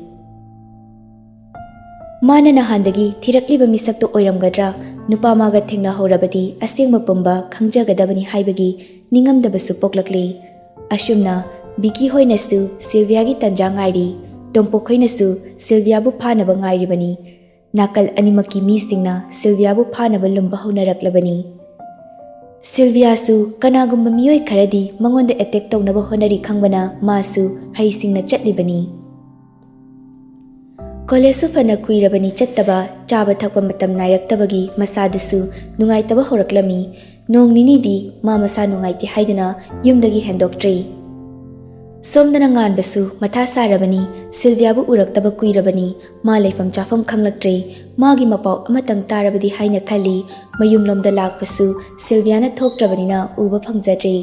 ꯃꯥꯅ ꯅꯍꯥꯟꯗꯒꯤ ꯊꯤꯔꯛꯂꯤꯕ ꯃꯤꯁꯛꯇꯨ ꯑꯣꯏꯔꯝꯒꯗ꯭ꯔꯥ? ꯅꯨꯄꯥ ꯃꯥꯒ ꯊꯦꯡꯅꯍꯧꯔꯕꯗꯤ ꯑꯁꯦꯡꯕ ꯄꯨꯝꯕ ꯈꯪꯖꯒꯗꯕꯅꯤ ꯍꯥꯏꯕꯒꯤ ꯅꯤꯡꯉꯝꯗꯕꯁꯨ ꯄꯣꯛꯂꯛꯂꯤ꯫ ꯑꯁꯨꯝꯅ ꯕꯤꯀꯤ ꯍꯣꯏꯅꯁꯨ ꯁꯤꯜꯚꯤꯌꯥꯒꯤ ꯇꯟꯖꯥ ꯉꯥꯏꯔꯤ, ꯇꯣꯝꯄꯣꯛ ꯍꯣꯏꯅꯁꯨ ꯁꯤꯜꯚꯤꯌꯥꯕꯨ ꯐꯥꯅꯕ ꯉꯥꯏꯔꯤꯕꯅꯤ꯫ ꯅꯥꯀꯜ ꯑꯅꯤꯃꯛꯀꯤ ꯃꯤꯁꯤꯡꯅ ꯁꯤꯜꯚꯤꯌꯥꯕꯨ ꯐꯥꯅꯕ ꯂꯨꯝꯕ ꯍꯧꯅꯔꯛꯂꯕꯅꯤ꯫ ꯁꯤꯜꯚꯤꯌꯥꯁꯨ ꯀꯅꯥꯒꯨꯝꯕ ꯃꯤꯑꯣꯏ ꯈꯔꯗꯤ ꯃꯉꯣꯟꯗ ꯑꯦꯇꯦꯛ ꯇꯧꯅꯕ ꯍꯣꯠꯅꯔꯤ ꯈꯪꯕꯅ ꯃꯥꯁꯨ ꯍꯩꯁꯤꯡꯅ ꯆꯠꯂꯤꯕꯅꯤ꯫ ꯀꯣꯂꯦꯖꯁꯨ ꯐꯅ ꯀꯨꯏꯔꯕꯅꯤ ꯆꯠꯇꯕ, ꯆꯥꯕ ꯊꯛꯄ ꯃꯇꯝ ꯅꯥꯏꯔꯛꯇꯕꯒꯤ ꯃꯁꯥꯗꯨꯁꯨ ꯅꯨꯡꯉꯥꯏꯇꯕ ꯍꯧꯔꯛꯂꯝꯃꯤ꯫ ꯅꯣꯡ ꯅꯤꯅꯤꯗꯤ ꯃꯥ ꯃꯁꯥ ꯅꯨꯡꯉꯥꯏꯇꯦ ꯍꯥꯏꯗꯨꯅ ꯌꯨꯝꯗꯒꯤ ꯍꯦꯟꯗꯣꯛꯇ꯭ꯔꯤ꯫ ꯁꯣꯝꯗꯅ ꯉꯥꯟꯕꯁꯨ ꯃꯊꯥ ꯁꯥꯔꯕꯅꯤ꯫ ꯁꯤꯜꯚꯤꯌꯥꯕꯨ ꯎꯔꯛꯇꯕ ꯀꯨꯏꯔꯕꯅꯤ꯫ ꯃꯥ ꯂꯩꯐꯝ ꯆꯥꯐꯝ ꯈꯪꯂꯛꯇ꯭ꯔꯦ꯫ ꯃꯥꯒꯤ ꯃꯄꯥꯎ ꯑꯃꯇꯪ ꯇꯥꯔꯕꯗꯤ ꯍꯥꯏꯅ ꯈꯜꯂꯤ꯫ ꯃꯌꯨꯝꯂꯣꯝꯗ ꯂꯥꯛꯄꯁꯨ ꯁꯤꯜꯚꯤꯌꯥꯅ ꯊꯣꯛꯇ꯭ꯔꯕꯅꯤꯅ ꯎꯕ ꯐꯪꯖꯗ꯭ꯔꯦ꯫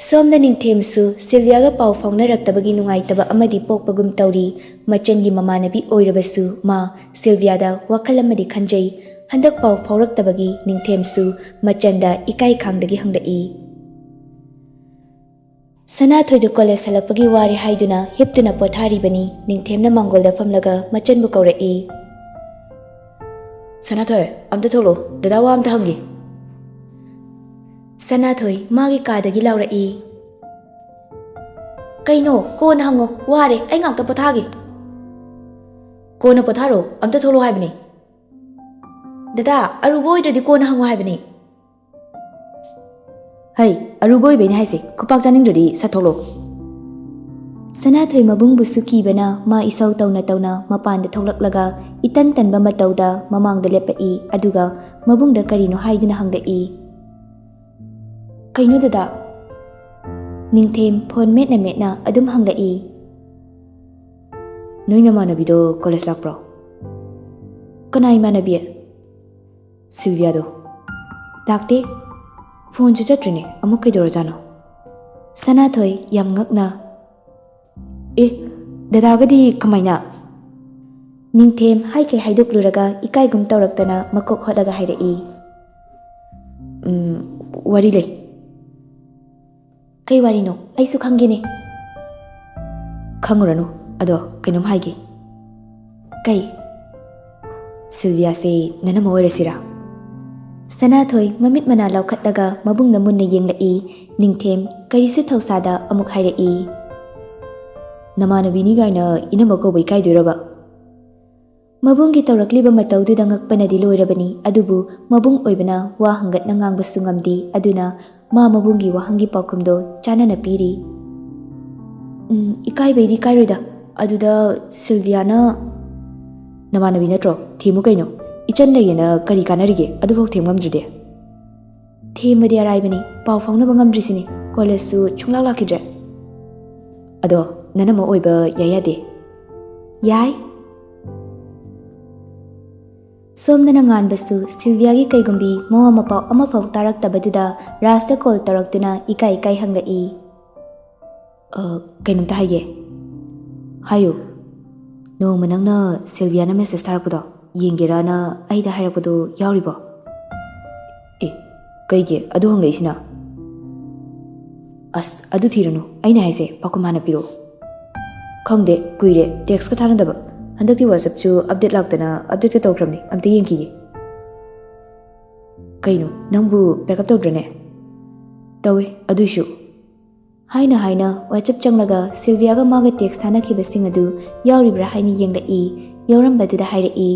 ꯁꯣꯝꯗ ꯅꯤꯡꯊꯦꯝꯁꯨ ꯁꯤꯜꯚꯤꯌꯥꯒ ꯄꯥꯎ ꯐꯥꯎꯅꯔꯛꯇꯕꯒꯤ ꯅꯨꯡꯉꯥꯏꯇꯕ ꯑꯃꯗꯤ ꯄꯣꯛꯄꯒꯨꯝ ꯇꯧꯔꯤ꯫ ꯃꯆꯟꯒꯤ ꯃꯃꯥꯟꯅꯕꯤ ꯑꯣꯏꯔꯕꯁꯨ ꯃꯥ ꯁꯤꯜꯚꯤꯌꯥꯗ ꯋꯥꯈꯜ ꯑꯃꯗꯤ ꯈꯟꯖꯩ꯫ ꯍꯟꯗꯛ ꯄꯥꯎ ꯐꯥꯎꯔꯛꯇꯕꯒꯤ ꯅꯤꯡꯊꯦꯝꯁꯨ ꯃꯆꯟꯗ ꯏꯀꯥꯏ ꯈꯥꯡꯗꯒꯤ ꯍꯪꯂꯛꯏ꯫ ꯁꯅꯥꯊꯣꯏꯗꯨ ꯀꯣꯂꯦꯖ ꯍꯜꯂꯛꯄꯒꯤ ꯋꯥꯔꯦ ꯍꯥꯏꯗꯨꯅ ꯍꯤꯞꯇꯨꯅ ꯄꯣꯊꯥꯔꯤꯕꯅꯤ꯫ ꯅꯤꯡꯊꯦꯝꯅ ꯃꯥꯡꯒꯣꯜꯗ ꯐꯝꯂꯒ ꯃꯆꯟꯕꯨ ꯀꯧꯔꯛꯏ꯫ "ꯁꯅꯥꯊꯣꯏ, ꯑꯝꯇ ꯊꯣꯛꯂꯛꯑꯣ, ꯗꯗꯥ ꯋꯥ ꯑꯝꯇ ꯍꯪꯒꯦ꯫" ꯁꯅꯥꯊꯣꯏ ꯃꯥꯒꯤ ꯀꯥꯗꯒꯤ ꯂꯥꯎꯔꯛꯏ꯫ "ꯀꯩꯅꯣ? ꯀꯣꯟꯅ ꯍꯪꯉꯣ, ꯋꯥꯔꯦ, ꯑꯩ ꯉꯥꯛꯇ ꯄꯣꯊꯥꯒꯦ꯫" "ꯀꯣꯟꯅ ꯄꯣꯊꯥꯔꯣ, ꯑꯝꯇ ꯊꯣꯛꯂꯛꯑꯣ ꯍꯥꯏꯕꯅꯦ꯫" "ꯗꯗꯥ, ꯑꯔꯨꯕ ꯑꯣꯏꯗ꯭ꯔꯗꯤ ꯀꯣꯟꯅ ꯍꯪꯉꯣ ꯍꯥꯏꯕꯅꯦ꯫" "ꯍꯩ, ꯑꯔꯨꯕ ꯑꯣꯏꯕꯩꯅꯦ ꯍꯥꯏꯁꯦ, ꯈꯨꯄꯥꯛ ꯆꯥꯅꯤꯡꯗ꯭ꯔꯗꯤ ꯁꯠ ꯊꯣꯛꯂꯛꯑꯣ꯫" ꯁꯅꯥꯊꯣꯏ ꯃꯕꯨꯡꯕꯨꯁꯨ ꯀꯤꯕꯅ ꯃꯥ ꯏꯁꯧ ꯇꯧꯅ ꯇꯧꯅ ꯃꯄꯥꯟꯗ ꯊꯣꯛꯂꯛꯂꯒ ꯏꯇꯟ ꯇꯟꯕ ꯃꯇꯧꯗ ꯃꯃꯥꯡꯗ ꯂꯦꯞꯄꯛꯏ, ꯑꯗꯨꯒ ꯃꯕꯨꯡꯗ ꯀꯔꯤꯅꯣ ꯍꯥꯏꯗꯨꯅ ꯍꯪꯂꯛꯏ꯫ "ꯀꯩꯅꯣ ꯗꯗꯥ?" ꯅꯤꯡꯊꯦꯝ ꯐꯣꯟ ꯃꯦꯠꯅ ꯃꯦꯠꯅ ꯑꯗꯨꯝ ꯍꯪꯂꯛꯏ꯫ "ꯅꯣꯏ ꯅꯃꯥꯟꯅꯕꯤꯗꯣ ꯀꯣꯂꯦꯖ ꯂꯥꯛꯄ꯭ꯔꯣ?" "ꯀꯅꯥ ꯏꯃꯥꯟꯅꯕꯤ?" "ꯁꯤꯜꯚꯤꯌꯥꯗꯣ꯫" "ꯂꯥꯛꯇꯦ꯫ ꯐꯣꯟꯁꯨ ꯆꯠꯇ꯭ꯔꯤꯅꯦ, ꯑꯃꯨꯛ ꯀꯩꯗꯧꯔꯖꯥꯠꯅꯣ?" ꯁꯅꯥꯊꯣꯏ ꯌꯥꯝ ꯉꯛꯅ, "ꯑꯦ, ꯗꯗꯥꯒꯗꯤ ꯀꯃꯥꯏꯅ?" ꯅꯤꯡꯊꯦꯝ ꯍꯥꯏꯈꯩ ꯍꯥꯏꯗꯣꯛꯂꯨꯔꯒ ꯏꯀꯥꯏꯒꯨꯝ ꯇꯧꯔꯛꯇꯅ ꯃꯀꯣꯛ ꯍꯣꯠꯂꯒ ꯍꯥꯏꯔꯛꯏ꯫ "ꯎꯝ, ꯋꯥꯔꯤ ꯂꯩ꯫" "ꯀꯩ ꯋꯥꯔꯤꯅꯣ? ꯑꯩꯁꯨ ꯈꯪꯒꯦꯅꯦ꯫" "ꯈꯪꯉꯨꯔꯅꯨ, ꯑꯗꯣ ꯀꯩꯅꯣꯝ ꯍꯥꯏꯒꯦ꯫" ꯍꯩ, ꯁꯤꯜꯚꯤꯌꯥꯁꯦ ꯅꯅꯝꯃ ꯑꯣꯏꯔꯁꯤꯔꯥ? ꯁꯅꯥꯊꯣꯏ ꯃꯃꯤꯠ ꯃꯅꯥ ꯂꯥꯎꯈꯠꯂꯒ ꯃꯕꯨꯡꯅ ꯃꯨꯟꯅ ꯌꯦꯡꯂꯛꯏ꯫ ꯅꯤꯡꯊꯦꯝ ꯀꯔꯤꯁꯨ ꯊꯧꯁꯥꯗ ꯑꯃꯨꯛ ꯍꯥꯏꯔꯛꯏ, "ꯅꯃꯥꯟꯅꯕꯤꯅꯤ ꯀꯥꯏꯅ ꯏꯅꯝꯃ ꯀꯧꯕ ꯏꯀꯥꯏꯗꯣꯏꯔꯕ?" ꯃꯕꯨꯡꯒꯤ ꯇꯧꯔꯛꯂꯤꯕ ꯃꯇꯧꯗꯨꯗ ꯉꯛꯄꯅꯗꯤ ꯂꯣꯏꯔꯕꯅꯤ, ꯑꯗꯨꯕꯨ ꯃꯕꯨꯡ ꯑꯣꯏꯕꯅ ꯋꯥ ꯍꯪꯒꯠꯅ ꯉꯥꯡꯕꯁꯨ ꯉꯝꯗꯦ꯫ ꯑꯗꯨꯅ ꯃꯥ ꯃꯕꯨꯡꯒꯤ ꯋꯥꯍꯪꯒꯤ ꯄꯥꯎꯈꯨꯝꯗꯣ ꯆꯥꯅꯅ ꯄꯤꯔꯤ꯫ "ꯎꯝ, ꯏꯀꯥꯏꯕꯩꯗꯤ ꯏꯀꯥꯏꯔꯣꯏꯗ꯫ ꯑꯗꯨꯗ ꯁꯤꯜꯚꯤꯌꯥꯅ" "ꯅꯃꯥꯟꯅꯕꯤ ꯅꯠꯇ꯭ꯔꯣ? ꯊꯦꯝꯃꯨ ꯀꯩꯅꯣ꯫ ꯏꯆꯟ ꯂꯩꯌꯦꯅ ꯀꯔꯤ ꯀꯥꯟꯅꯔꯤꯒꯦ? ꯑꯗꯨꯐꯥꯎ ꯊꯦꯝ ꯉꯝꯗ꯭ꯔꯗꯤ?" "ꯊꯦꯝꯕꯗꯤ ꯑꯔꯥꯏꯕꯅꯤ, ꯄꯥꯎ ꯐꯥꯎꯅꯕ ꯉꯝꯗ꯭ꯔꯤꯁꯤꯅꯤ꯫ ꯀꯣꯂꯦꯖꯁꯨ ꯁꯨꯡꯂꯥꯛ ꯂꯥꯛꯈꯤꯗ꯭ꯔꯦ꯫ ꯑꯗꯣ ꯅꯅꯝꯃ ꯑꯣꯏꯕ ꯌꯥꯏ ꯌꯥꯗꯦ?" "ꯌꯥꯏ꯫" ꯁꯣꯝꯗꯅ ꯉꯥꯟꯕꯁꯨ ꯁꯤꯜꯚꯤꯌꯥꯒꯤ ꯀꯩꯒꯨꯝꯕꯤ ꯃꯋꯥ ꯃꯄꯥꯎ ꯑꯃꯐꯥꯎ ꯇꯥꯔꯛꯇꯕꯗꯨꯗ ꯔꯥꯖꯇ ꯀꯣꯜ ꯇꯧꯔꯛꯇꯨꯅ ꯏꯀꯥꯏ ꯏꯀꯥꯏ ꯍꯪꯂꯛꯏ꯫ "ꯑ, ꯀꯩꯅꯣꯝꯇ ꯍꯥꯏꯒꯦ꯫" "ꯍꯥꯏꯌꯨ꯫" "ꯅꯣꯡꯃ ꯅꯪꯅ ꯁꯤꯜꯚꯤꯌꯥꯅ ꯃꯦꯁꯦꯖ ꯊꯥꯔꯛꯄꯗꯣ ꯌꯦꯡꯒꯦꯔꯥꯅ ꯑꯩꯗ ꯍꯥꯏꯔꯛꯄꯗꯣ ꯌꯥꯎꯔꯤꯕꯣ?" "ꯑꯦ, ꯀꯩꯒꯤ ꯑꯗꯨ ꯍꯪꯂꯛꯏꯁꯤꯅ?" "ꯑꯁ, ꯑꯗꯨ ꯊꯤꯔꯨꯅꯨ, ꯑꯩꯅ ꯍꯥꯏꯁꯦ ꯄꯥꯎꯈꯨꯝ ꯍꯥꯟꯅ ꯄꯤꯔꯛꯑꯣ꯫" "ꯈꯪꯗꯦ, ꯀꯨꯏꯔꯦ ꯇꯦꯛꯁꯀ ꯊꯥꯅꯗꯕ꯫ ꯍꯟꯗꯛꯇꯤ ꯋꯥꯆꯞꯁꯨ ꯑꯞꯗꯦꯠ ꯂꯥꯛꯇꯅ ꯑꯞꯗꯦꯠꯀ ꯇꯧꯈ꯭ꯔꯕꯅꯤ, ꯑꯝꯇ ꯌꯦꯡꯈꯤꯒꯦ꯫" "ꯀꯩꯅꯣ, ꯅꯪꯕꯨ ꯄꯦꯛꯑꯞ ꯇꯧꯗ꯭ꯔꯅꯦ?" "ꯇꯧꯋꯦ, ꯑꯗꯨꯏꯁꯨ꯫" ꯍꯥꯏꯅ ꯍꯥꯏꯅ ꯋꯥꯆꯞ ꯆꯪꯂꯒ ꯁꯤꯜꯚꯤꯌꯥꯒ ꯃꯥꯒ ꯇꯦꯛꯁ ꯊꯥꯅꯈꯤꯕꯁꯤꯡ ꯑꯗꯨ ꯌꯥꯎꯔꯤꯕ꯭ꯔꯥ ꯍꯥꯏꯅ ꯌꯦꯡꯂꯛꯏ꯫ ꯌꯥꯎꯔꯝꯕꯗꯨꯗ ꯍꯥꯏꯔꯛꯏ꯫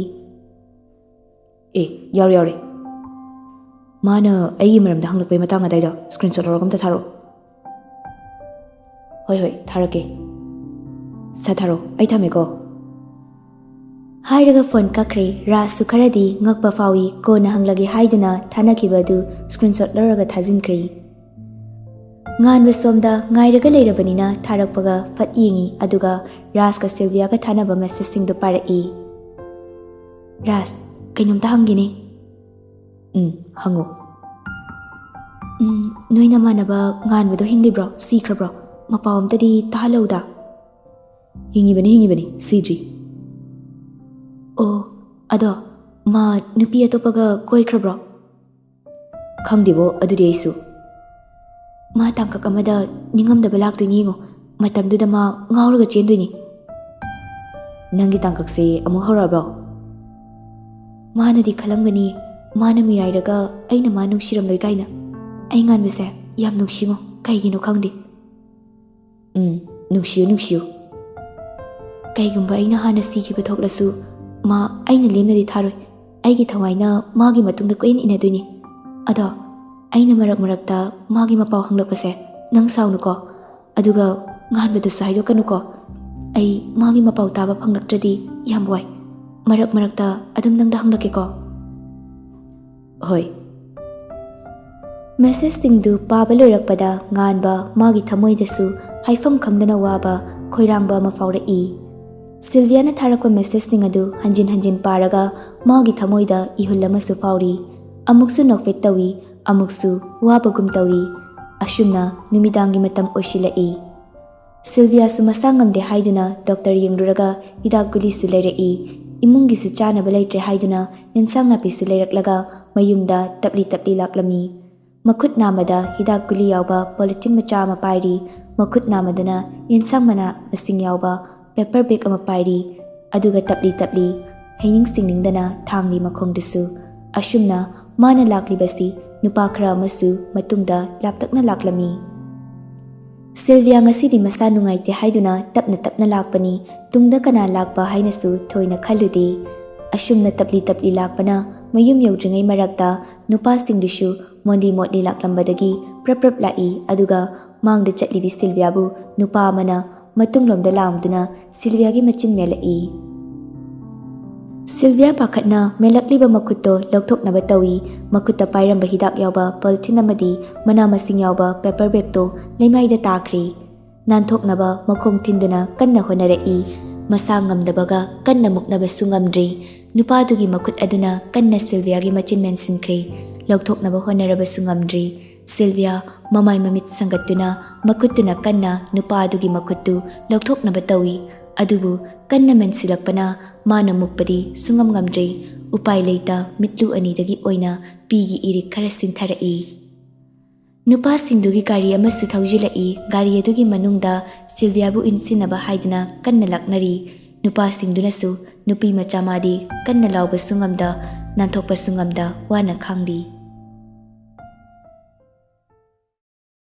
"ꯑꯦ, ꯌꯥꯎꯔꯦ, ꯌꯥꯎꯔꯦ꯫ ꯃꯥꯅ ꯑꯩꯒꯤ ꯃꯔꯝꯗ ꯍꯪꯂꯛꯄꯩ ꯃꯇꯥꯡ ꯑꯗꯥꯏꯗꯣ ꯁ꯭ꯀ꯭ꯔꯤꯟꯁꯣꯠ ꯂꯧꯔꯒ ꯑꯝꯇ ꯊꯥꯔꯛꯑꯣ꯫" "ꯍꯣꯏ, ꯍꯣꯏ, ꯊꯥꯔꯛꯀꯦ꯫ ꯁꯠ ꯊꯥꯔꯛꯑꯣ, ꯑꯩ ꯊꯝꯃꯦꯀꯣ꯫" ꯍꯥꯏꯔꯒ ꯐꯣꯟ ꯀꯛꯈ꯭ꯔꯦ꯫ ꯔꯥꯖꯁꯨ ꯈꯔꯗꯤ ꯉꯛꯄ ꯐꯥꯎꯏ꯫ ꯀꯣꯟꯅ ꯍꯪꯂꯒꯦ ꯍꯥꯏꯗꯨꯅ ꯊꯥꯅꯈꯤꯕ ꯑꯗꯨ ꯁ꯭ꯀ꯭ꯔꯤꯟꯁꯣꯠ ꯂꯧꯔꯒ ꯊꯥꯖꯤꯟꯈ꯭ꯔꯦ꯫ ꯉꯥꯟꯕ ꯁꯣꯝꯗ ꯉꯥꯏꯔꯒ ꯂꯩꯔꯕꯅꯤꯅ ꯊꯥꯔꯛꯄꯒ ꯐꯠ ꯌꯦꯡꯏ, ꯑꯗꯨꯒ ꯔꯥꯖꯀ ꯁꯤꯜꯚꯤꯌꯥꯒ ꯊꯥꯅꯕ ꯃꯦꯁꯦꯖꯁꯤꯡꯗꯨ ꯄꯥꯔꯛꯏ꯫ "ꯔꯥꯖ, ꯀꯩꯅꯣꯝꯇ ꯍꯪꯒꯦꯅꯦ꯫" "ꯎꯝ, ꯍꯪꯉꯨ꯫" "ꯎꯝ, ꯅꯣꯏ ꯅꯃꯥꯟꯅꯕ ꯉꯥꯟꯕꯗꯣ ꯍꯤꯡꯂꯤꯕ꯭ꯔꯣ, ꯁꯤꯈ꯭ꯔꯕ꯭ꯔꯣ? ꯃꯄꯥꯎ ꯑꯝꯇꯗꯤ ꯇꯥꯍꯜꯂꯧꯗ꯫" "ꯍꯤꯡꯉꯤꯕꯅꯤ, ꯍꯤꯡꯉꯤꯕꯅꯤ, ꯁꯤꯗ꯭ꯔꯤ꯫" "ꯑꯣ, ꯑꯗꯣ ꯃꯥ ꯅꯨꯄꯤ ꯑꯇꯣꯞꯄꯒ ꯀꯣꯏꯈ꯭ꯔꯕ꯭ꯔꯣ?" "ꯈꯪꯗꯦꯕꯣ, ꯑꯗꯨꯗꯤ ꯑꯩꯁꯨ꯫" "ꯃꯥ ꯇꯥꯡꯀꯛ ꯑꯃꯗ ꯅꯤꯡꯉꯝꯗꯕ ꯂꯥꯛꯇꯣꯏꯅꯤ ꯌꯦꯡꯉꯣ, ꯃꯇꯝꯗꯨꯗ ꯃꯥ ꯉꯥꯎꯔꯒ ꯆꯦꯟꯗꯣꯏꯅꯤ꯫" "ꯅꯪꯒꯤ ꯇꯥꯡꯀꯛꯁꯦ ꯑꯃꯨꯛ ꯍꯧꯔꯛꯑꯕ꯭ꯔꯣ?" ꯃꯥꯅꯗꯤ ꯈꯜꯂꯝꯒꯅꯤ, ꯃꯥꯅ ꯃꯤꯔꯥꯏꯔꯒ ꯑꯩꯅ ꯃꯥ ꯅꯨꯡꯁꯤꯔꯝꯂꯣꯏ ꯀꯥꯏꯅ꯫ ꯑꯩ ꯉꯥꯟꯕꯁꯦ ꯌꯥꯝ ꯅꯨꯡꯁꯤꯉꯣ, ꯀꯩꯒꯤꯅꯣ ꯈꯪꯗꯦ꯫ "ꯎꯝ, ꯅꯨꯡꯁꯤꯌꯨ, ꯅꯨꯡꯁꯤꯌꯨ꯫ ꯀꯩꯒꯨꯝꯕ ꯑꯩꯅ ꯍꯥꯟꯅ ꯁꯤꯈꯤꯕ ꯊꯣꯛꯂꯁꯨ, ꯃꯥ ꯑꯩꯅ ꯂꯦꯝꯅꯗꯤ ꯊꯥꯔꯣꯏ꯫ ꯑꯩꯒꯤ ꯊꯋꯥꯏꯅ ꯃꯥꯒꯤ ꯃꯇꯨꯡꯗ ꯀꯣꯏꯏꯟ ꯏꯟꯅꯗꯣꯏꯅꯤ꯫ ꯑꯗꯣ ꯑꯩꯅ ꯃꯔꯛ ꯃꯔꯛꯇ ꯃꯥꯒꯤ ꯃꯄꯥꯎ ꯍꯪꯂꯛꯄꯁꯦ ꯅꯪ ꯁꯥꯎꯅꯨꯀꯣ꯫ ꯑꯗꯨꯒ ꯉꯥꯟꯕꯗꯨꯁꯨ ꯍꯥꯏꯗꯣꯛꯀꯅꯨꯀꯣ꯫ ꯑꯩ ꯃꯥꯒꯤ ꯃꯄꯥꯎ ꯇꯥꯕ ꯐꯪꯂꯛꯇ꯭ꯔꯗꯤ ꯌꯥꯝ ꯋꯥꯏ꯫ ꯃꯔꯛ ꯃꯔꯛꯇ ꯑꯗꯨꯝ ꯅꯪꯗ ꯍꯪꯂꯛꯀꯦꯀꯣ꯫" "ꯍꯣꯏ꯫" ꯃꯦꯁꯦꯖꯁꯤꯡꯗꯨ ꯄꯥꯕ ꯂꯣꯏꯔꯛꯄꯗ ꯉꯥꯟꯕ ꯃꯥꯒꯤ ꯊꯃꯣꯏꯗꯁꯨ ꯍꯥꯏꯐꯝ ꯈꯪꯗꯅ ꯋꯥꯕ, ꯈꯣꯏꯔꯥꯡꯕ ꯑꯃ ꯐꯥꯎꯔꯛꯏ꯫ ꯁꯤꯜꯚꯤꯌꯥꯅ ꯊꯥꯔꯛꯄ ꯃꯦꯁꯦꯖꯁꯤꯡ ꯑꯗꯨ ꯍꯟꯖꯤꯟ ꯍꯟꯖꯤꯟ ꯄꯥꯔꯒ ꯃꯥꯒꯤ ꯊꯃꯣꯏꯗ ꯏꯍꯨꯜ ꯑꯃꯁꯨ ꯐꯥꯎꯔꯤ꯫ ꯑꯃꯨꯛꯁꯨ ꯅꯣꯛꯐꯦꯠ ꯇꯧꯏ, ꯑꯃꯨꯛꯁꯨ ꯋꯥꯕꯒꯨꯝ ꯇꯧꯔꯤ꯫ ꯑꯁꯨꯝꯅ ꯅꯨꯃꯤꯗꯥꯡꯒꯤ ꯃꯇꯝ ꯑꯣꯏꯁꯤꯜꯂꯛꯏ꯫ ꯁꯤꯜꯚꯤꯌꯥꯁꯨ ꯃꯁꯥ ꯉꯝꯗꯦ ꯍꯥꯏꯗꯨꯅ ꯗꯣꯛꯇꯔ ꯌꯦꯡꯂꯨꯔꯒ ꯍꯤꯗꯥꯛ ꯒꯨꯂꯤꯁꯨ ꯂꯩꯔꯛꯏ꯫ ꯏꯃꯨꯡꯒꯤꯁꯨ ꯆꯥꯅꯕ ꯂꯩꯇ꯭ꯔꯦ ꯍꯥꯏꯗꯨꯅ ꯌꯦꯟꯁꯥꯡ ꯅꯥꯄꯤꯁꯨ ꯂꯩꯔꯛꯂꯒ ꯃꯌꯨꯝꯗ ꯇꯞꯂꯤ ꯇꯞꯂꯤ ꯂꯥꯛꯂꯝꯃꯤ꯫ ꯃꯈꯨꯠ ꯅꯥꯝꯃꯗ ꯍꯤꯗꯥꯛ ꯒꯨꯂꯤ ꯌꯥꯎꯕ ꯄꯣꯂꯤꯊꯤꯟ ꯃꯆꯥ ꯑꯃ ꯄꯥꯏꯔꯤ꯫ ꯃꯈꯨꯠ ꯅꯥꯝꯃꯗꯅ ꯌꯦꯟꯁꯥꯡ ꯃꯅꯥ ꯃꯁꯤꯡ ꯌꯥꯎꯕ ꯄꯦꯄꯔ ꯕꯦꯒ ꯑꯃ ꯄꯥꯏꯔꯤ꯫ ꯑꯗꯨꯒ ꯇꯞꯂꯤ ꯇꯞꯂꯤ, ꯍꯩꯅꯤꯡ ꯁꯤꯡꯅꯤꯡꯗꯅ ꯊꯥꯡꯂꯤ ꯃꯈꯣꯡꯗꯨꯁꯨ꯫ ꯑꯁꯨꯝꯅ ꯃꯥꯅ ꯂꯥꯛꯂꯤꯕꯁꯤ ꯅꯨꯄꯥ ꯈꯔ ꯑꯃꯁꯨ ꯃꯇꯨꯡꯗ ꯂꯥꯞꯇꯛꯅ ꯂꯥꯛꯂꯝꯃꯤ꯫ ꯁꯤꯜꯚꯤꯌꯥ ꯉꯁꯤꯗꯤ ꯃꯁꯥ ꯅꯨꯡꯉꯥꯏꯇꯦ ꯍꯥꯏꯗꯨꯅ ꯇꯞꯅ ꯇꯞꯅ ꯂꯥꯛꯄꯅꯤ꯫ ꯇꯨꯡꯗ ꯀꯅꯥ ꯂꯥꯛꯄ ꯍꯥꯏꯅꯁꯨ ꯊꯣꯏꯅ ꯈꯜꯂꯨꯗꯦ꯫ ꯑꯁꯨꯝꯅ ꯇꯞꯂꯤ ꯇꯞꯂꯤ ꯂꯥꯛꯄꯅ ꯃꯌꯨꯝ ꯌꯧꯗ꯭ꯔꯤꯉꯩ ꯃꯔꯛꯇ ꯅꯨꯄꯥꯁꯤꯡꯗꯨꯁꯨ ꯃꯣꯟꯂꯤ ꯃꯣꯠꯂꯤ ꯂꯥꯛꯂꯝꯕꯗꯒꯤ ꯄ꯭ꯔꯞ ꯄ꯭ꯔꯞ ꯂꯥꯛꯏ, ꯑꯗꯨꯒ ꯃꯥꯡꯗ ꯆꯠꯂꯤꯕꯤ ꯁꯤꯜꯚꯤꯌꯥꯕꯨ ꯅꯨꯄꯥ ꯑꯃꯅ ꯃꯇꯨꯡꯂꯣꯝꯗ ꯂꯥꯝꯗꯨꯅ ꯁꯤꯜꯚꯤꯌꯥꯒꯤ ꯃꯆꯤꯟ ꯃꯦꯜꯂꯛꯏ꯫ ꯁꯤꯜꯚꯤꯌꯥ ꯄꯥꯈꯠꯅ ꯃꯦꯜꯂꯛꯂꯤꯕ ꯃꯈꯨꯠꯇꯣ ꯂꯧꯊꯣꯛꯅꯕ ꯇꯧꯏ꯫ ꯃꯈꯨꯠꯇ ꯄꯥꯏꯔꯝꯕ ꯍꯤꯗꯥꯛ ꯌꯥꯎꯕ ꯄꯣꯂꯤꯊꯤꯟ ꯑꯃꯗꯤ ꯃꯅꯥ ꯃꯁꯤꯡ ꯌꯥꯎꯕ ꯄꯦꯄꯔ ꯕꯦꯒꯇꯣ ꯂꯩꯃꯥꯏꯗ ꯇꯥꯈ꯭ꯔꯦ꯫ ꯅꯥꯟꯊꯣꯛꯅꯕ ꯃꯈꯣꯡ ꯊꯤꯟꯗꯨꯅ ꯀꯟꯅ ꯍꯣꯠꯅꯔꯛꯏ꯫ ꯃꯁꯥ ꯉꯝꯗꯕꯒ ꯀꯟꯅ ꯃꯨꯛꯅꯕꯁꯨ ꯉꯝꯗ꯭ꯔꯤ꯫ ꯅꯨꯄꯥꯗꯨꯒꯤ ꯃꯈꯨꯠ ꯑꯗꯨꯅ ꯀꯟꯅ ꯁꯤꯜꯚꯤꯌꯥꯒꯤ ꯃꯆꯤꯟ ꯃꯦꯟꯁꯤꯟꯈ꯭ꯔꯦ꯫ ꯂꯧꯊꯣꯛꯅꯕ ꯍꯣꯠꯅꯔꯕꯁꯨ ꯉꯝꯗ꯭ꯔꯤ꯫ ꯁꯤꯜꯚꯤꯌꯥ ꯃꯃꯥꯏ ꯃꯃꯤꯠ ꯁꯪꯒꯠꯇꯨꯅ ꯃꯈꯨꯠꯇꯨꯅ ꯀꯟꯅ ꯅꯨꯄꯥ ꯑꯗꯨꯒꯤ ꯃꯈꯨꯠꯇꯨ ꯂꯧꯊꯣꯛꯅꯕ ꯇꯧꯏ꯫ ꯑꯗꯨꯕꯨ ꯀꯟꯅ ꯃꯦꯟꯁꯤꯜꯂꯛꯄꯅ ꯃꯥꯅ ꯃꯨꯛꯄꯗꯤ ꯁꯨꯡꯉꯝ ꯉꯝꯗ꯭ꯔꯤ꯫ ꯎꯄꯥꯏ ꯂꯩꯇ ꯃꯤꯠꯂꯨ ꯑꯅꯤꯗꯒꯤ ꯑꯣꯏꯅ ꯄꯤꯒꯤ ꯏꯔꯤꯛ ꯈꯔ ꯁꯤꯟꯊꯔꯛꯏ꯫ ꯅꯨꯄꯥꯁꯤꯡꯗꯨꯒꯤ ꯒꯥꯔꯤ ꯑꯃꯁꯨ ꯊꯧꯖꯤꯜꯂꯛꯏ꯫ ꯒꯥꯔꯤ ꯑꯗꯨꯒꯤ ꯃꯅꯨꯡꯗ ꯁꯤꯜꯚꯤꯌꯥꯕꯨ ꯏꯟꯁꯤꯟꯅꯕ ꯍꯥꯏꯗꯨꯅ ꯀꯟꯅ ꯂꯥꯛꯅꯔꯤ꯫ ꯅꯨꯄꯥꯁꯤꯡꯗꯨꯅꯁꯨ ꯅꯨꯄꯤ ꯃꯆꯥ ꯃꯥꯗꯤ ꯀꯟꯅ ꯂꯥꯎꯕꯁꯨ ꯉꯝꯗ, ꯅꯥꯟꯊꯣꯛꯄꯁꯨ ꯉꯝꯗ ꯋꯥꯅ ꯈꯥꯡꯂꯤ꯫